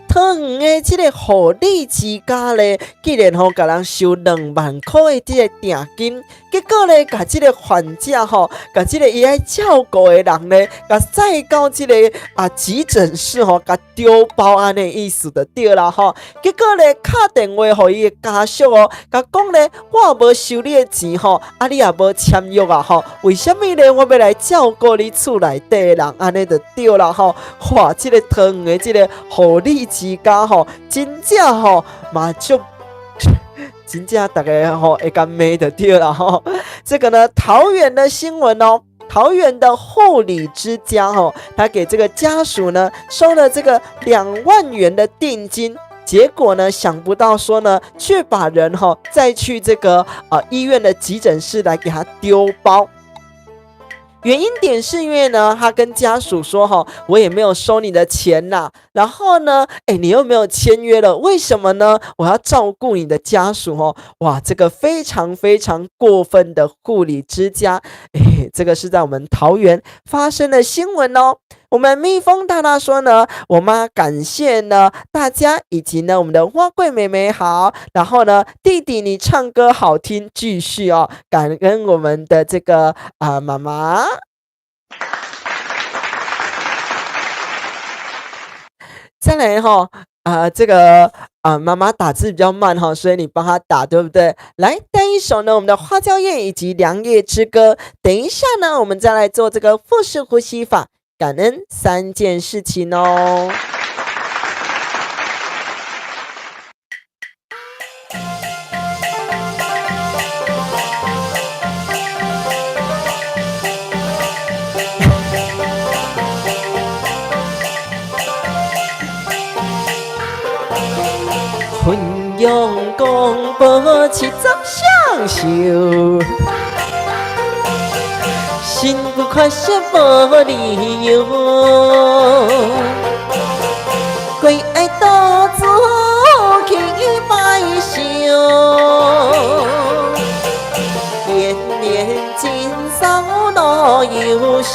桃園的這個護理之家咧，竟然吼共人收2萬塊的這個訂金，結果咧，共這個患者吼，共這個伊愛照顧的人咧，共載到這個啊急診室吼，共丟包按呢意思就對啦吼。結果咧，敲電話予伊的家屬哦，共講咧，我無收你的錢吼，啊你也無簽約啊吼，為啥物咧？我欲來照顧你厝內底的人，按呢就對啦吼。哇，這個桃園的這個護理之家吼，真正吼嘛足，真正逐家吼會共罵就對啦吼。這個呢，桃園的新聞哦，桃園的護理之家吼，他給這個家屬呢收了這個2萬元的定金，結果呢，想不到說呢，卻把人吼再去這個醫院的急診室來給他丟包。原因點是因為呢，他跟家屬說吼，我也沒有收你的錢呐，然後呢，欸，你又沒有簽約了，為什麼呢？我要照顧你的家屬哦，哇，這個非常非常過分的護理之家，欸，這個是在我們桃園發生的新聞哦。我們蜜蜂大大說呢，我媽感謝呢大家以及呢我們的花貴妹妹好，然後呢弟弟你唱歌好聽，繼續哦，感恩我們的這個啊媽媽。再來哈啊，這個啊媽媽打字比較慢哈，所以你幫她打對不對？來帶一首呢我們的花椒葉以及涼葉之歌。等一下呢，我們再來做這個腹式呼吸法。感恩三件事情哦。汾陽公婆70雙壽。心不快是無理由，鬼愛到處去拜壽，年年金嫂樂優秀。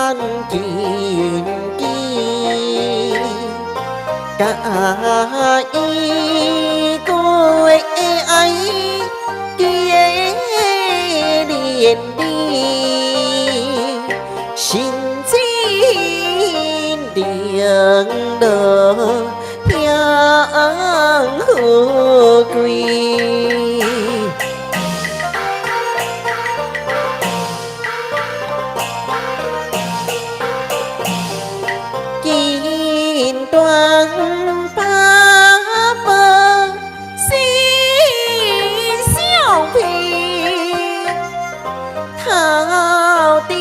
牵金枝，佮伊过爱结连理，心情冷落香富贵。金断八宝心相片，头戴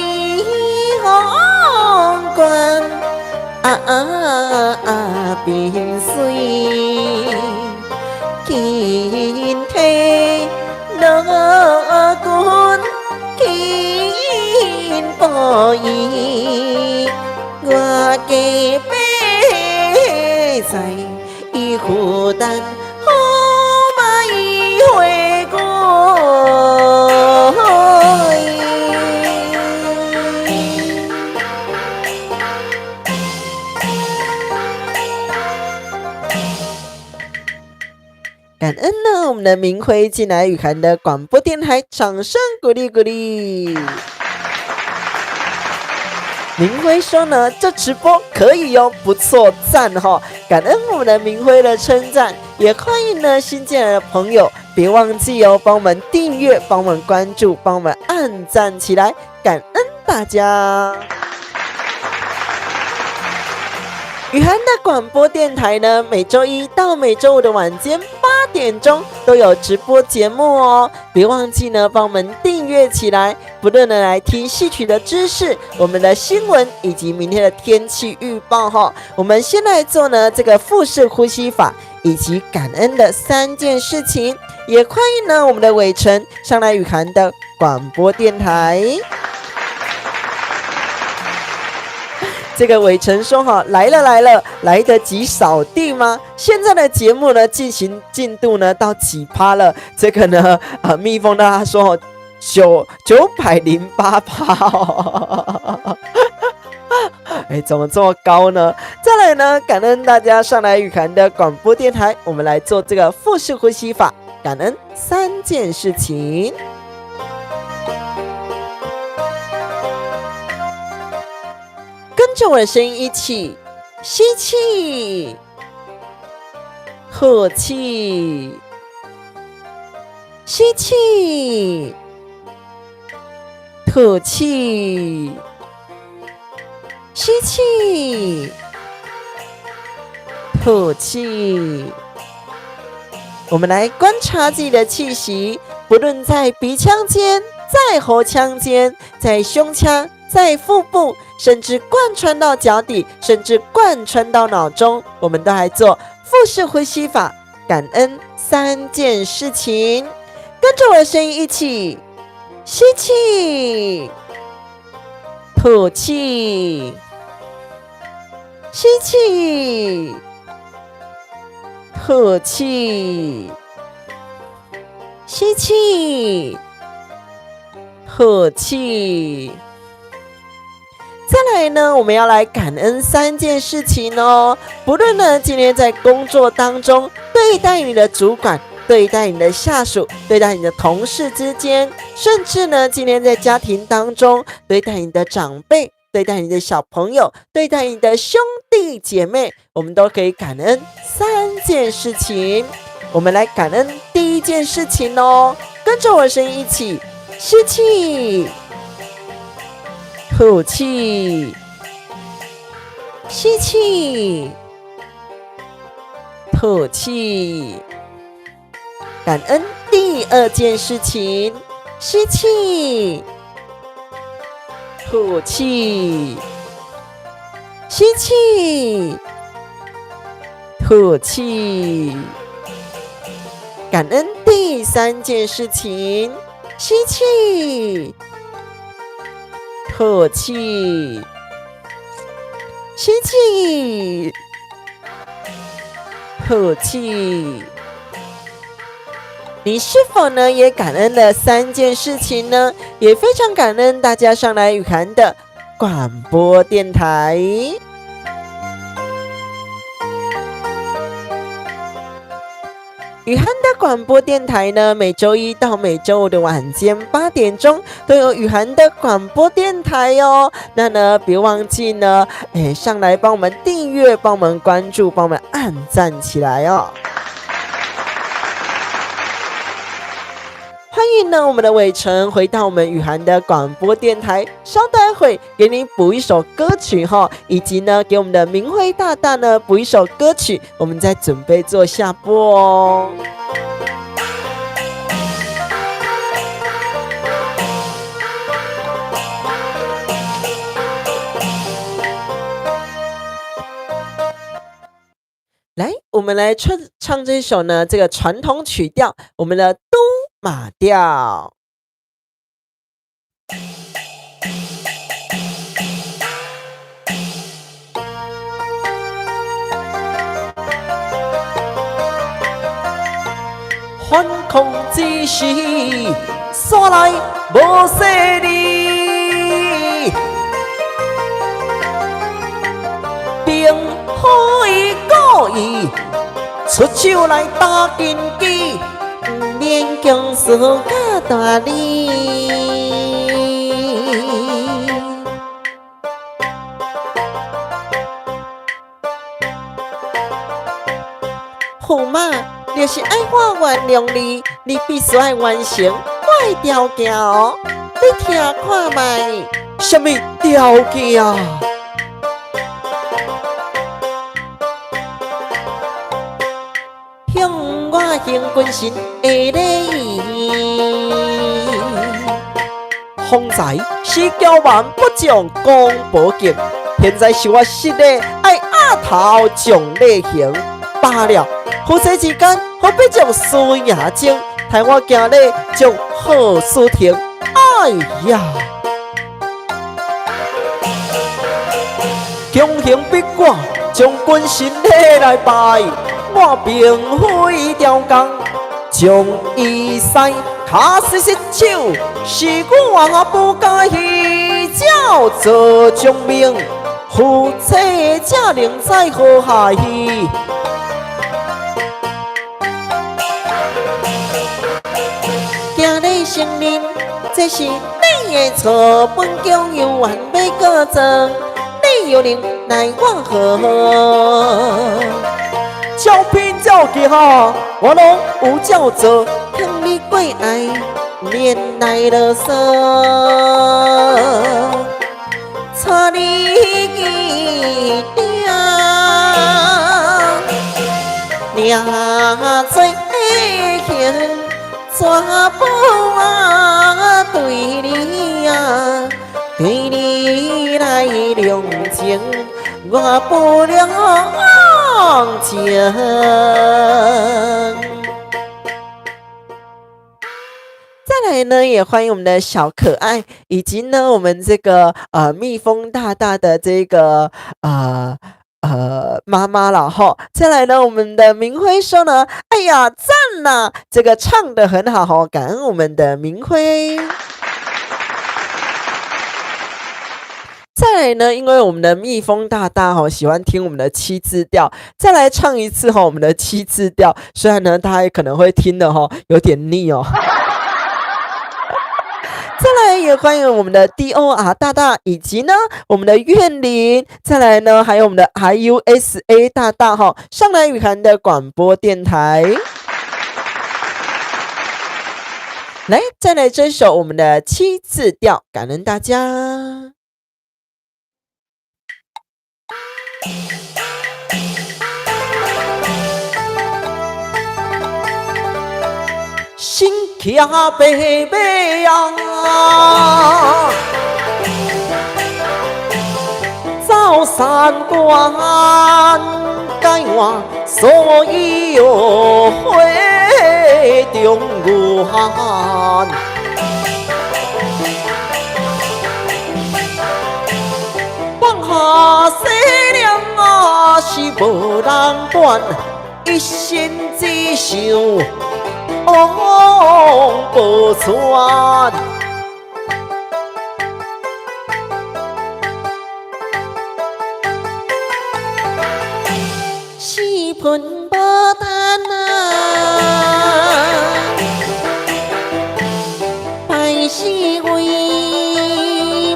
皇冠鬢水，金提罗裙金布衣，我家伯在伊负担好马伊回归。感恩呢，我们的明辉进来雨涵的广播电台，掌声鼓励鼓励。明辉说呢，这直播可以哦，不错，赞哈！感恩我们的明辉的称赞，也欢迎呢新进来的朋友，别忘记哦，帮我们订阅，帮我们关注，帮我们按赞起来，感恩大家。雨涵的广播电台呢，每周一到每周五的晚间8点钟都有直播节目哦，别忘记呢，帮我们订阅起来。不论呢来听戏曲的知识、我们的新闻以及明天的天气预报哈。我们先来做呢这个腹式呼吸法以及感恩的3件事情，也欢迎呢我们的伟成上来雨涵的广播电台。这个伟成说哈，来了来了，来得及扫地吗？现在的节目呢进行进度呢到几趴了？这个呢，蜜蜂呢他说908%哦。哎，怎么这么高呢？再来呢，感恩大家上来雨涵的广播电台，我们来做这个腹式呼吸法，感恩3件事情。跟着我的声音一起吸气，吐气，吸气，吐气，吸气，吐气。我们来观察自己的气息，不论在鼻腔间、在喉腔间、在胸腔、在腹部，甚至贯穿到脚底，甚至贯穿到脑中，我们都来做腹式呼吸法，感恩3件事情。跟着我的声音一起吸气，吐气，吸气，吐气，吸气，吐气。再来呢，我们要来感恩3件事情哦。不论呢，今天在工作当中，对待你的主管、对待你的下属、对待你的同事之间，甚至呢，今天在家庭当中，对待你的长辈、对待你的小朋友、对待你的兄弟姐妹，我们都可以感恩3件事情。我们来感恩第一件事情哦，跟着我的声音一起吸气，吐气，吸气，吐气。感恩第2件事情，吸气，吐气，吸气，吐气。感恩第3件事情，吸气，吐气，吸气，吐气。你是否呢也感恩了3件事情呢？也非常感恩大家上来雨涵的廣播電台。雨涵的廣播電台呢，每週一到每週五的晚間8點鐘都有雨涵的廣播電台哦。那呢，別忘記呢，上來幫我們訂閱、幫我們關注、幫我們按讚起來哦。歡迎呢，我們的偉成回到我們雨涵的廣播電台，稍待會給你補一首歌曲哈，以及呢，給我們的明輝大大呢補一首歌曲，我們再準備做下播哦。來，我們來唱唱這首呢，這個傳統曲調，我們的都馬調。反抗之時，煞來無勢力，並非故意出手來打根基，毋免強詞佮大理。駙馬，若是愛我原諒你，你必須愛完成我的條件哦。你聽看覓？啥物條件？向我行軍神的禮儀。方才是驕蠻不將宮保劍，現在是我失禮愛額頭將禮行罷了。夫妻之間何必將輸贏爭？替我行禮將好事成。哎呀！強行逼我將軍神禮來拜，我並非刁工，將伊使跤失失手，是我不該照做將命，夫妻才能再和諧。行禮承認，這是你的錯，本宮猶原欲告狀，你又能奈我何？照片照鏡，我攏有照做，劝你過愛，免來囉嗦，帶你去定，領罪行，全部我對你啊，對你來量情，我不量情。再來呢，也歡迎我們的小可愛，以及呢，我們這個蜜蜂大大的這個媽媽了哈。再來呢，我們的明輝說呢，哎呀，讚啦，這個唱得很好哈，感恩我們的明輝。再來呢，因為我們的蜜蜂大大哈喜歡聽我們的七字調，再來唱一次哈我們的七字調。雖然呢，大家可能會聽得哈有點膩哦。再來也歡迎我們的 DOR 大大，以及呢我們的怨靈，再來呢還有我們的 IUSA 大大哈，上來雨涵的廣播電台。來，再來這首我們的七字調，感恩大家。身騎白馬啊，走三關，改換所以哦回中原。放下西凉啊，是無人管，一心只想王寶釧。分無趁啊！拜四位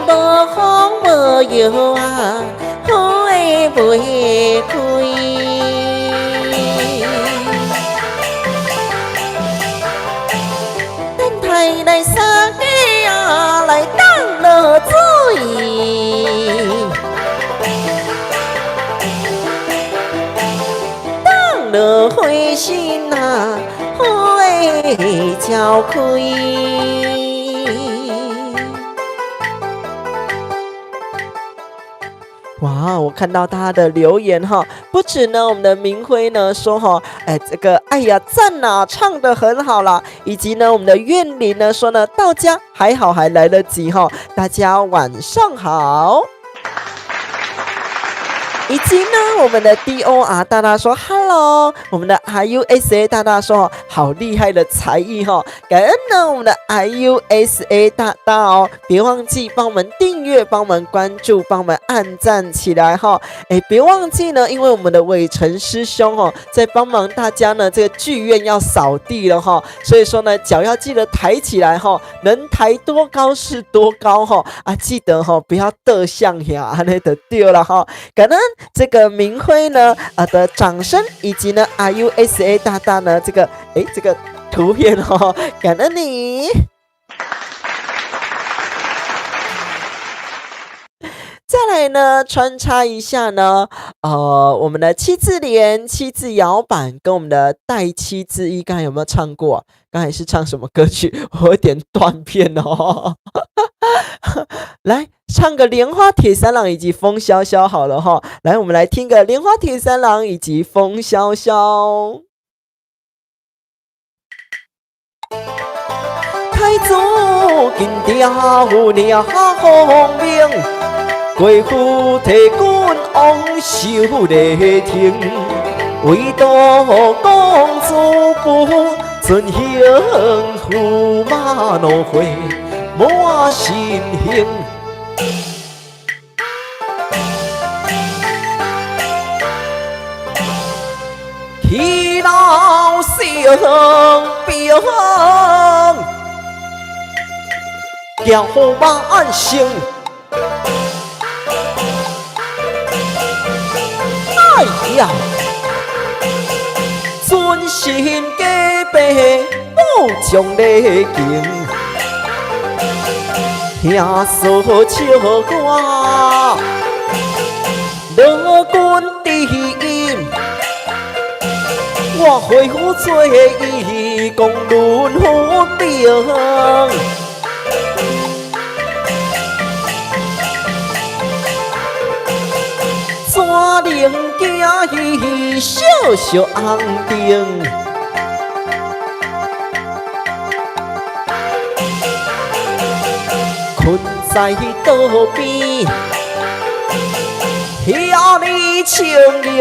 無風無雨啊，花袂開。等待來三更啊，來等落水。等落花心啊，花才開。哇，我看到大家的留言哈，不止呢，我們的明輝呢說哈，哎，這個哎呀讚啊，唱得很好啦，以及呢，我們的怨靈呢說呢，到家還好還來得及哈，大家晚上好。以及呢，我們的 DOR 大大說 Hello，我們的 RUSA 大大說好厲害的才藝哈，感恩呢我們的 RUSA 大大哦，別忘記幫我們訂閱、幫我們關注、幫我們按讚起來哈，哎，別忘記呢，因為我們的偉成師兄哦在幫忙大家呢，這個劇院要掃地了哈，所以說呢腳要記得抬起來哈，能抬多高是多高哈，啊記得哈不要得像呀，按呢就對了哈，感恩。這個明輝呢啊的掌聲，以及呢 RUSA 大大呢這個哎這個圖片哦，感恩你。再來呢，穿插一下呢，我們的七字連、七字搖板跟我們的帶七字一，剛才有沒有唱過？剛才是唱什麼歌曲？我有點斷片哦。來唱個《蓮花鐵三郎》以及《風蕭蕭》好了哈。來，我們來聽個《蓮花鐵三郎》以及《風蕭蕭》。太祖金雕領奉命，國父提軍往修麗亭，唯獨公主不准行，駙馬怒火滿身形。疲劳生病，叫万成。哎呀，尊神假白武将礼敬，听说笑我罗君知音，我回复做伊讲论分明。怎能惊伊小小红灯？困在桌边，遐尔清凉，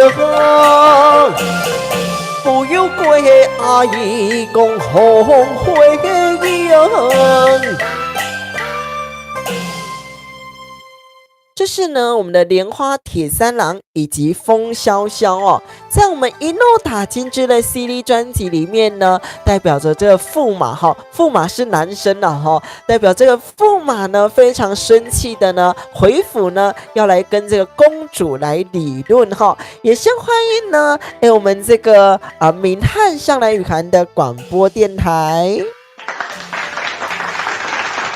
不由过爱讲风花影。这是呢，我們的蓮花鐵三郎以及風蕭蕭哦，在我們一路打金枝的 CD 專輯裡面呢，代表着這個駙馬哈，駙馬是男生了哈，代表這個駙馬呢非常生氣的呢回府呢，要來跟這個公主來理論哈，也先歡迎呢，哎，我們這個啊敏漢上來與涵的廣播電台。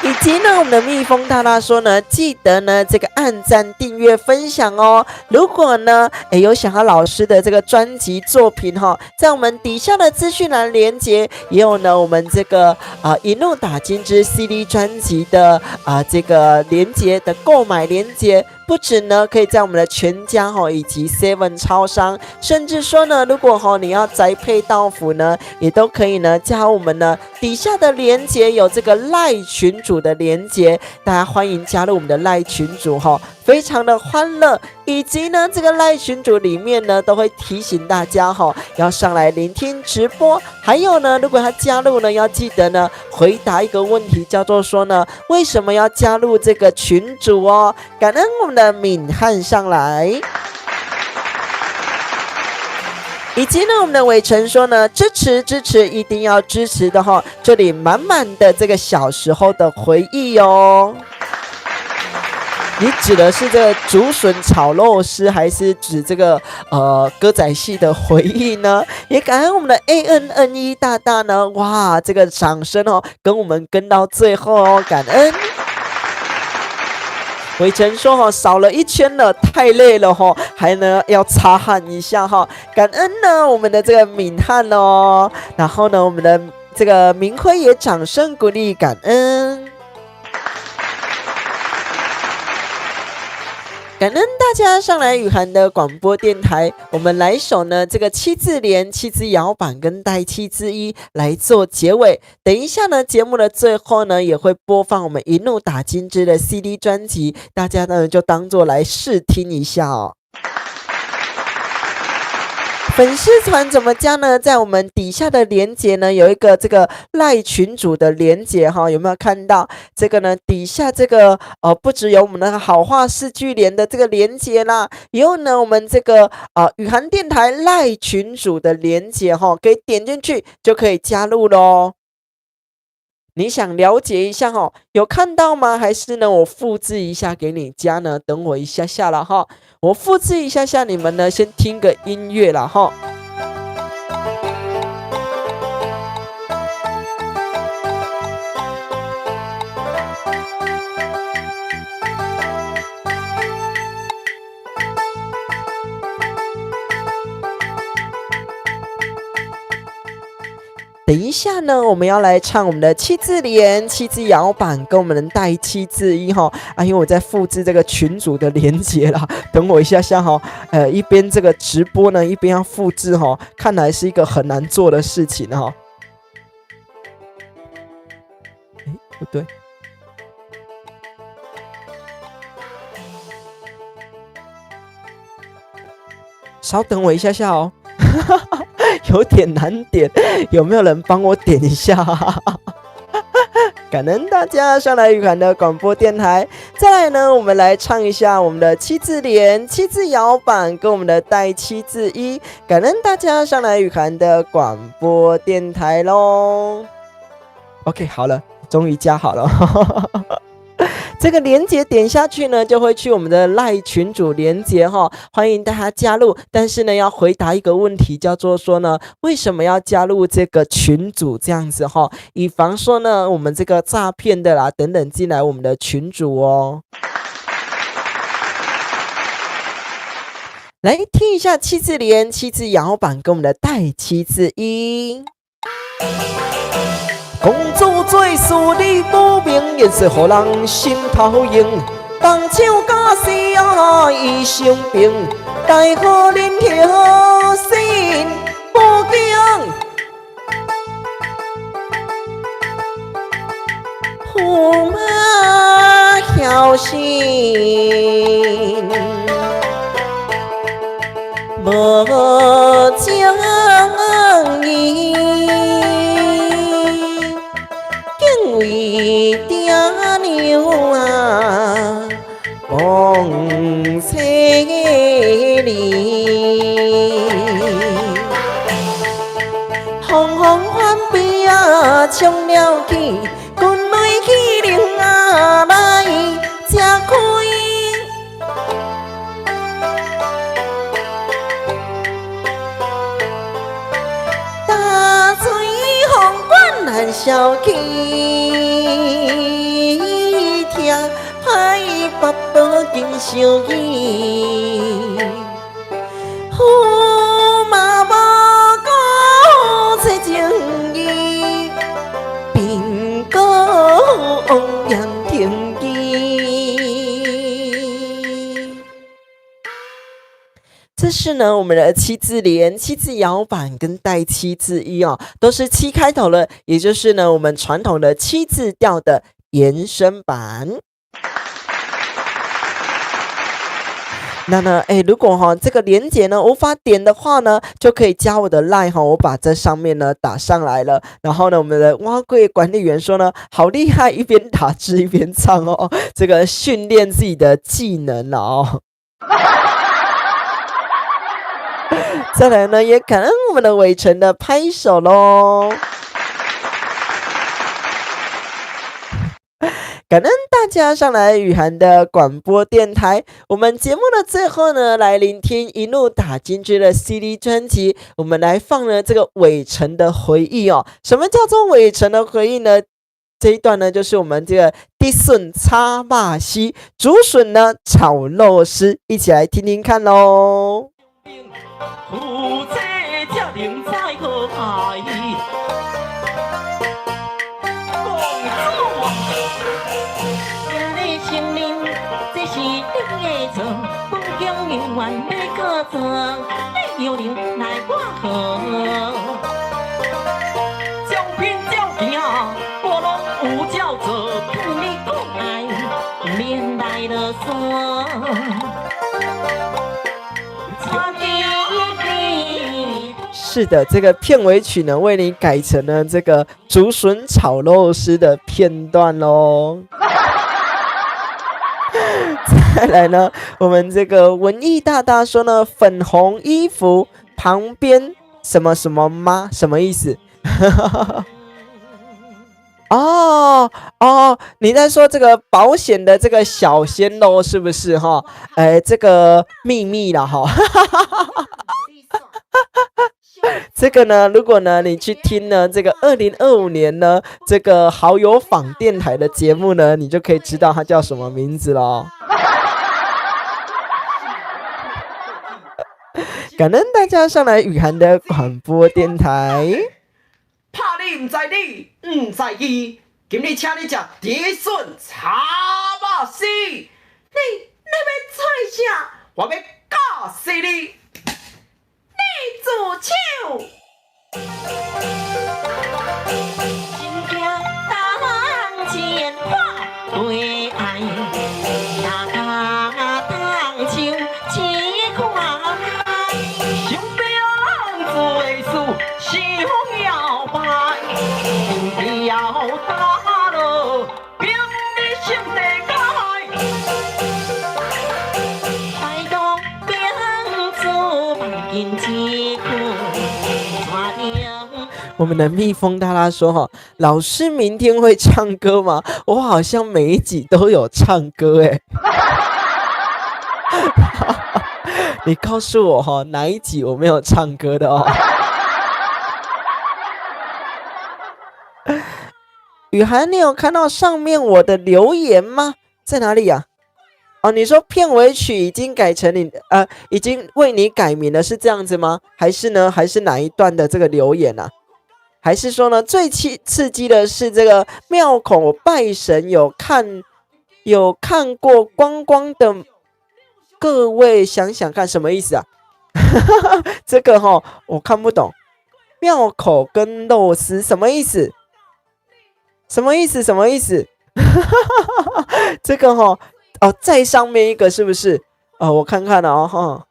以及呢，我們的蜜蜂大大說呢，記得呢這個按讚、訂閱、分享哦。如果呢，誒有想要老師的這個專輯作品哈，在我們底下的資訊欄連結，也有呢我們這個啊一路打金枝 CD 專輯的啊這個連結的購買連結。不止呢，可以在我們的全家哈以及 Seven 超商，甚至說呢，如果哈你要宅配到府呢，也都可以呢加我們呢底下的連結，有這個賴群組的連結，大家歡迎加入我們的賴群組哈，非常的歡樂。以及呢，這個賴群組裡面呢，都會提醒大家哈，要上來聆聽直播。還有呢，如果他加入呢，要記得呢回答一個問題，叫做說呢，為什麼要加入這個群組哦？感恩我們的敏漢上來。以及呢，我們的偉成說呢，支持支持，一定要支持的哈！這裡滿滿的這個小時候的回憶哦。你指的是這個竹筍炒肉絲，還是指這個歌仔戲的回憶呢？也感恩我們的 ANNE 大大呢，哇，這個掌聲哦，跟我們跟到最後哦，感恩。偉成說：“哈，掃了一圈了，太累了哈，還呢要擦汗一下哈。感恩呢，我們的這個敏漢哦，然後呢，我們的這個明輝也掌聲鼓勵，感恩。”感恩大家上來雨涵的廣播電台，我們來一首呢這個七字聯、七字搖板跟帶七字一來做結尾。等一下呢，節目的最後呢，也會播放我們一路打金枝的 CD 專輯，大家呢就當做來試聽一下哦。粉絲團怎麼加呢？在我們底下的連結呢，有一個這個賴群組的連結哈，有沒有看到這個呢？底下這個不只有我們的好話四句聯的這個連結啦，也有呢我們這個雨涵電台賴群組的連結哈，可以點進去就可以加入咯。你想了解一下哈，有看到嗎？還是呢我複製一下給你加呢？等我一下下了哈，我複製一下下，你們呢先聽個音樂了哈。等一下呢，我們要來唱我們的七字聯、七字搖板，跟我們的帶七字一哈啊，因為我在複製這個群組的連結啦，等我一下下哈，一邊這個直播呢，一邊要複製哈，看來是一個很難做的事情哈。欸，不對，稍等我一下下哦。有點難點，有沒有人幫我點一下？感恩大家上來雨涵的廣播電台。再來呢，我們來唱一下我們的七字聯、七字搖板跟我們的帶七字一。感恩大家上來雨涵的廣播電台嘍。OK，好了，終於加好了。這個連結點下去呢，就會去我們的賴群組連結哈，歡迎大家加入。但是呢，要回答一個問題，叫做說呢，為什麼要加入這個群組這樣子哈？以防說呢，我們這個詐騙的啦等等進來我們的群組哦。來聽一下七字聯、七字搖板跟我們的帶七字音。公主做事你無明，現世予人心頭硬。動手假死啊，伊生病，大好恁孝心無敬。駙馬孝心無情義。為爹娘啊，望千里，風風反悲啊，衝了去，軍雷去靈啊來吃虧。大水風管難消去。聽歹爸爸緊相依，駙馬無辜找情義，貧苦王嚴停機。這是呢，我們的七字聯、七字搖板跟帶七字一哦，都是七開頭的，也就是呢，我們傳統的七字調的延伸版。那呢，如果哈這個連結呢無法點的話呢，就可以加我的 LINE 哈，我把這上面呢打上來了。然後呢，我們的碗粿管理員說呢，好厲害，一邊打字一邊唱哦，這個訓練自己的技能哦。再來呢，也感恩我們的偉成的拍手嘍。感恩大家上來雨涵的廣播電台。我們節目的最後呢，來聆聽一路打金枝的 CD 專輯。我們來放了這個偉成的回憶哦。什麼叫做偉成的回憶呢？這一段呢，就是我們這個竹筍炒肉絲，竹筍呢炒肉絲，一起來聽聽看嘍。是的，這個片尾曲呢，為你改成了這個竹筍炒肉絲的片段嘍。再來呢，我們這個文藝大大說呢，粉紅衣服旁邊什麼什麼嗎？什麼意思？哦哦，你在說這個保險的這個小鮮肉是不是哈？哎，這個秘密了哈。這個呢，如果呢你去聽呢這個2025年呢這個好友訪電台的節目呢，你就可以知道他叫什麼名字咯。感恩大家上來雨涵的廣播電台。拍你毋知你，毋知伊，今日請你食竹筍炒肉絲，你欲創啥？我欲教死你！你自手。我們的蜜蜂大大說：“哈，老師明天會唱歌嗎？我好像每一集都有唱歌欸。你告訴我哈，哪一集我沒有唱歌的哦？雨涵，你有看到上面我的留言嗎？在哪裡呀？哦，你說片尾曲已經改成你，已經為你改名了，是這樣子嗎？還是呢？還是哪一段的這個留言啊？還是說呢，最刺激的是這個廟口拜神，有看過光光的各位想想看，什麼意思啊？這個齁，我看不懂。廟口跟肉絲什麼意思？什麼意思？什麼意思？這個齁，哦，再上面一個是不是？哦，我看看哦，齁，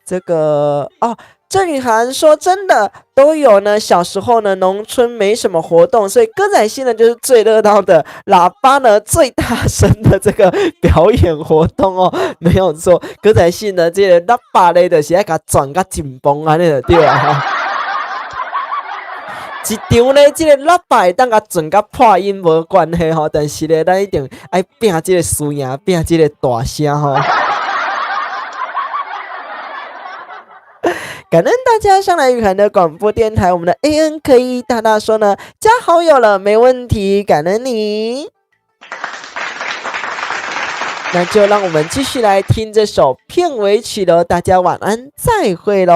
這個哦。鄭雨涵說：“真的都有呢。小時候呢，農村沒什麼活動，所以歌仔戲呢就是最熱鬧的，喇叭呢最大聲的這個表演活動哦，沒有錯。歌仔戲呢，這個喇叭咧就是愛共轉甲緊繃按呢就對啊。一場咧，這個喇叭會當共轉甲破音無關係吼，但是咧，咱一定愛拼這個輸贏，拼這個大聲吼。”感恩大家上來雨涵的廣播電台，我們的 ANKE 大大說呢，加好友了，沒問題，感恩你。那就讓我們繼續來聽這首片尾曲嘍，大家晚安，再會嘍。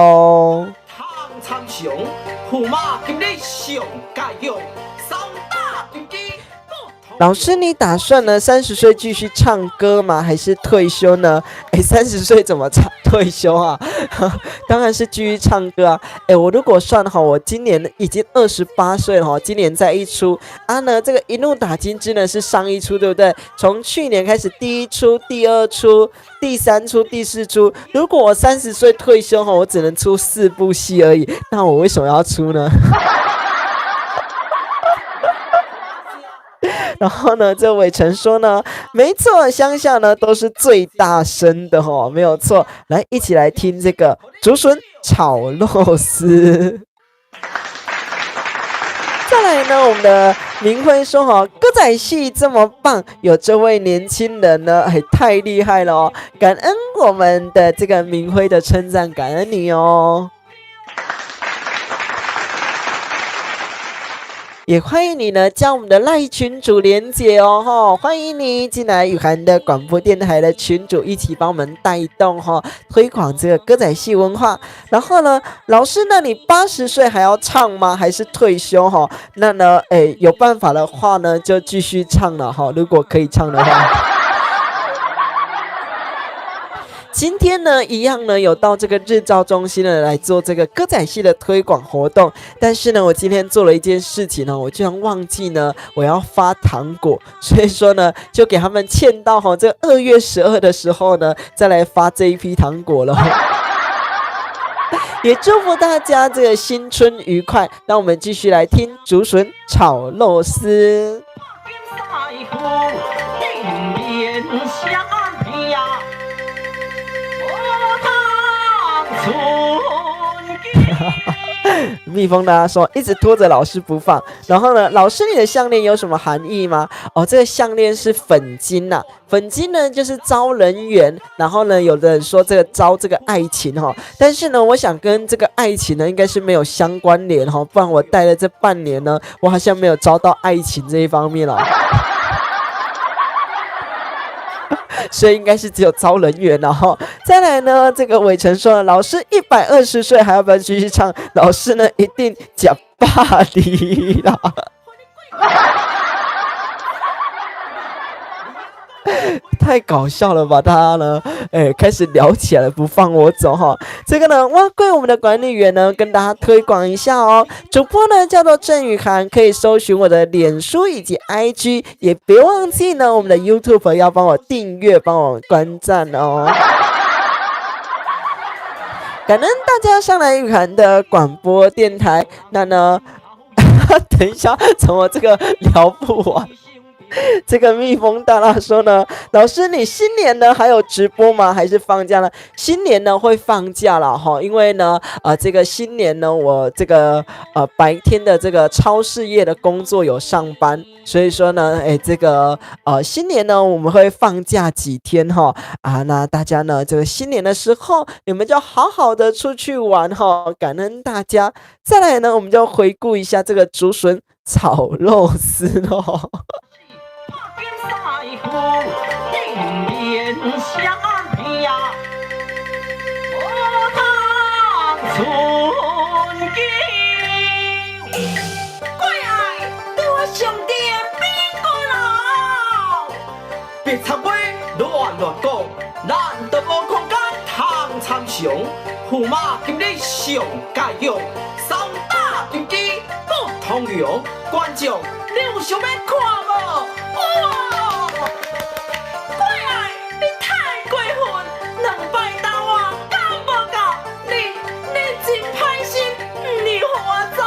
老師，你打算呢30歲繼續唱歌嗎？還是退休呢？哎，30歲怎麼唱退休啊？當然是繼續唱歌啊！哎，我如果算好，我今年已經28歲了哈，今年再一出啊呢，這個一路打金枝呢是上一出，對不對？從去年開始，第一出、第二出、第三出、第四出。如果我30歲退休哈，我只能出4部戲而已，那我為什麼要出呢？然後呢，這偉成說呢，沒錯，鄉下呢都是最大聲的哦，沒有錯。來，一起來聽這個竹筍炒肉絲。再來呢，我們的明輝說哈，歌仔戲這麼棒，有這位年輕人呢，哎，太厲害了哦！感恩我們的這個明輝的稱讚，感恩你哦。也歡迎你呢，加我們的賴群組連結哦，吼，歡迎你進來雨涵的廣播電台的群組，一起幫我們帶動哈，推廣這個歌仔戲文化。然後呢，老師，那你80歲還要唱嗎？還是退休哈？那呢，哎，有辦法的話呢，就繼續唱了哈，如果可以唱的話。今天呢，一樣呢，有到這個日照中心呢來做這個歌仔戲的推廣活動。但是呢，我今天做了一件事情呢，我居然忘記呢，我要發糖果，所以說呢，就給他們欠到哈，這2月12的時候呢，再來發這一批糖果了。也祝福大家這個新春愉快。讓我們繼續來聽竹筍炒肉絲。蜜蜂呢說一直拖着老師不放，然後呢，老師你的項鏈有什麼含義嗎？哦，這個項鏈是粉金吶，粉金呢就是招人緣，然後呢，有的人說這個招這個愛情哈，但是呢，我想跟這個愛情呢應該是沒有相關聯哈，不然我戴了這半年呢，我好像沒有招到愛情這一方面了。所以應該是只有招人緣了哈。再來呢，這個偉成說，老師120歲還要不要繼續唱？老師呢一定呷飽你啦。太搞笑了吧！大家呢，哎，開始聊起來了，不放我走哈。這個呢，蛙貴我們的管理員呢，跟大家推廣一下哦。主播呢叫做鄭雨涵，可以搜尋我的臉書以及 IG，也別忘記呢，我們的 YouTube 要幫我訂閱、幫我關讚哦。感恩大家上來雨涵的廣播電台。那呢，等一下，怎麼這個聊不完？這個蜜蜂大大說呢，老師你新年呢還有直播嗎？還是放假了？新年呢會放假了哈，因為呢，這個新年呢，我這個白天的這個超市業的工作有上班，所以說呢，哎，這個新年呢我們會放假幾天哈啊，那大家呢這個新年的時候，你們就好好的出去玩哈，感恩大家。再來呢，我們就回顧一下這個竹筍炒肉絲哦。別插話亂亂講，咱都無空間通參詳。駙馬今日上佳勇，三打金雞不通用。觀眾，你有想欲看無？哇！過來，你太過分，兩擺打我敢無夠？你真歹心，毋予我走，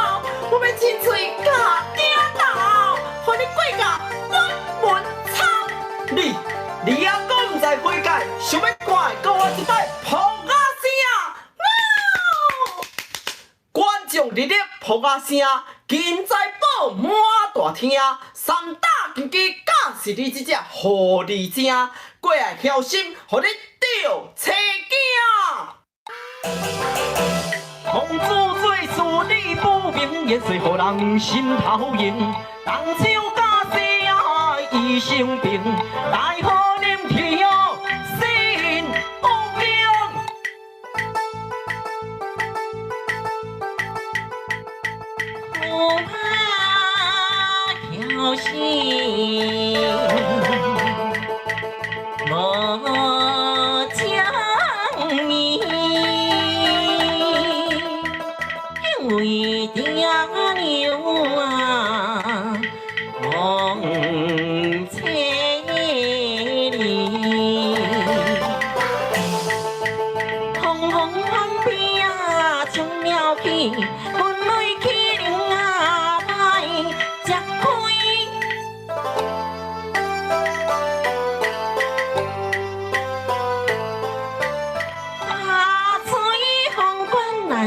我欲親喙咬鏡頭，予你過到阮門窗。你猶閣毋知悔改，想欲看閣我一擺噗仔聲！觀眾熱烈噗仔聲，金財寶滿大廳，三打金雞敢是你這隻狐狸精，過來曉心，予你著青惊。公主做事你不明，言说予人心头硬，东手甲西仔伊生病，大雨淋天心有病。我怕曉心，無情面，因為爹娘啊，望千里，风风翻飞啊，冲了去，阮泪去流啊来，吃亏。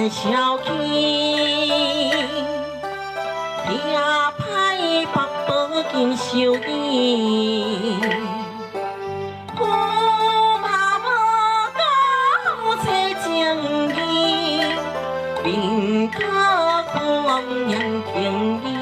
咱消去，掠歹八寶金壽衣，駙馬無辜找正義，民國王娘情義。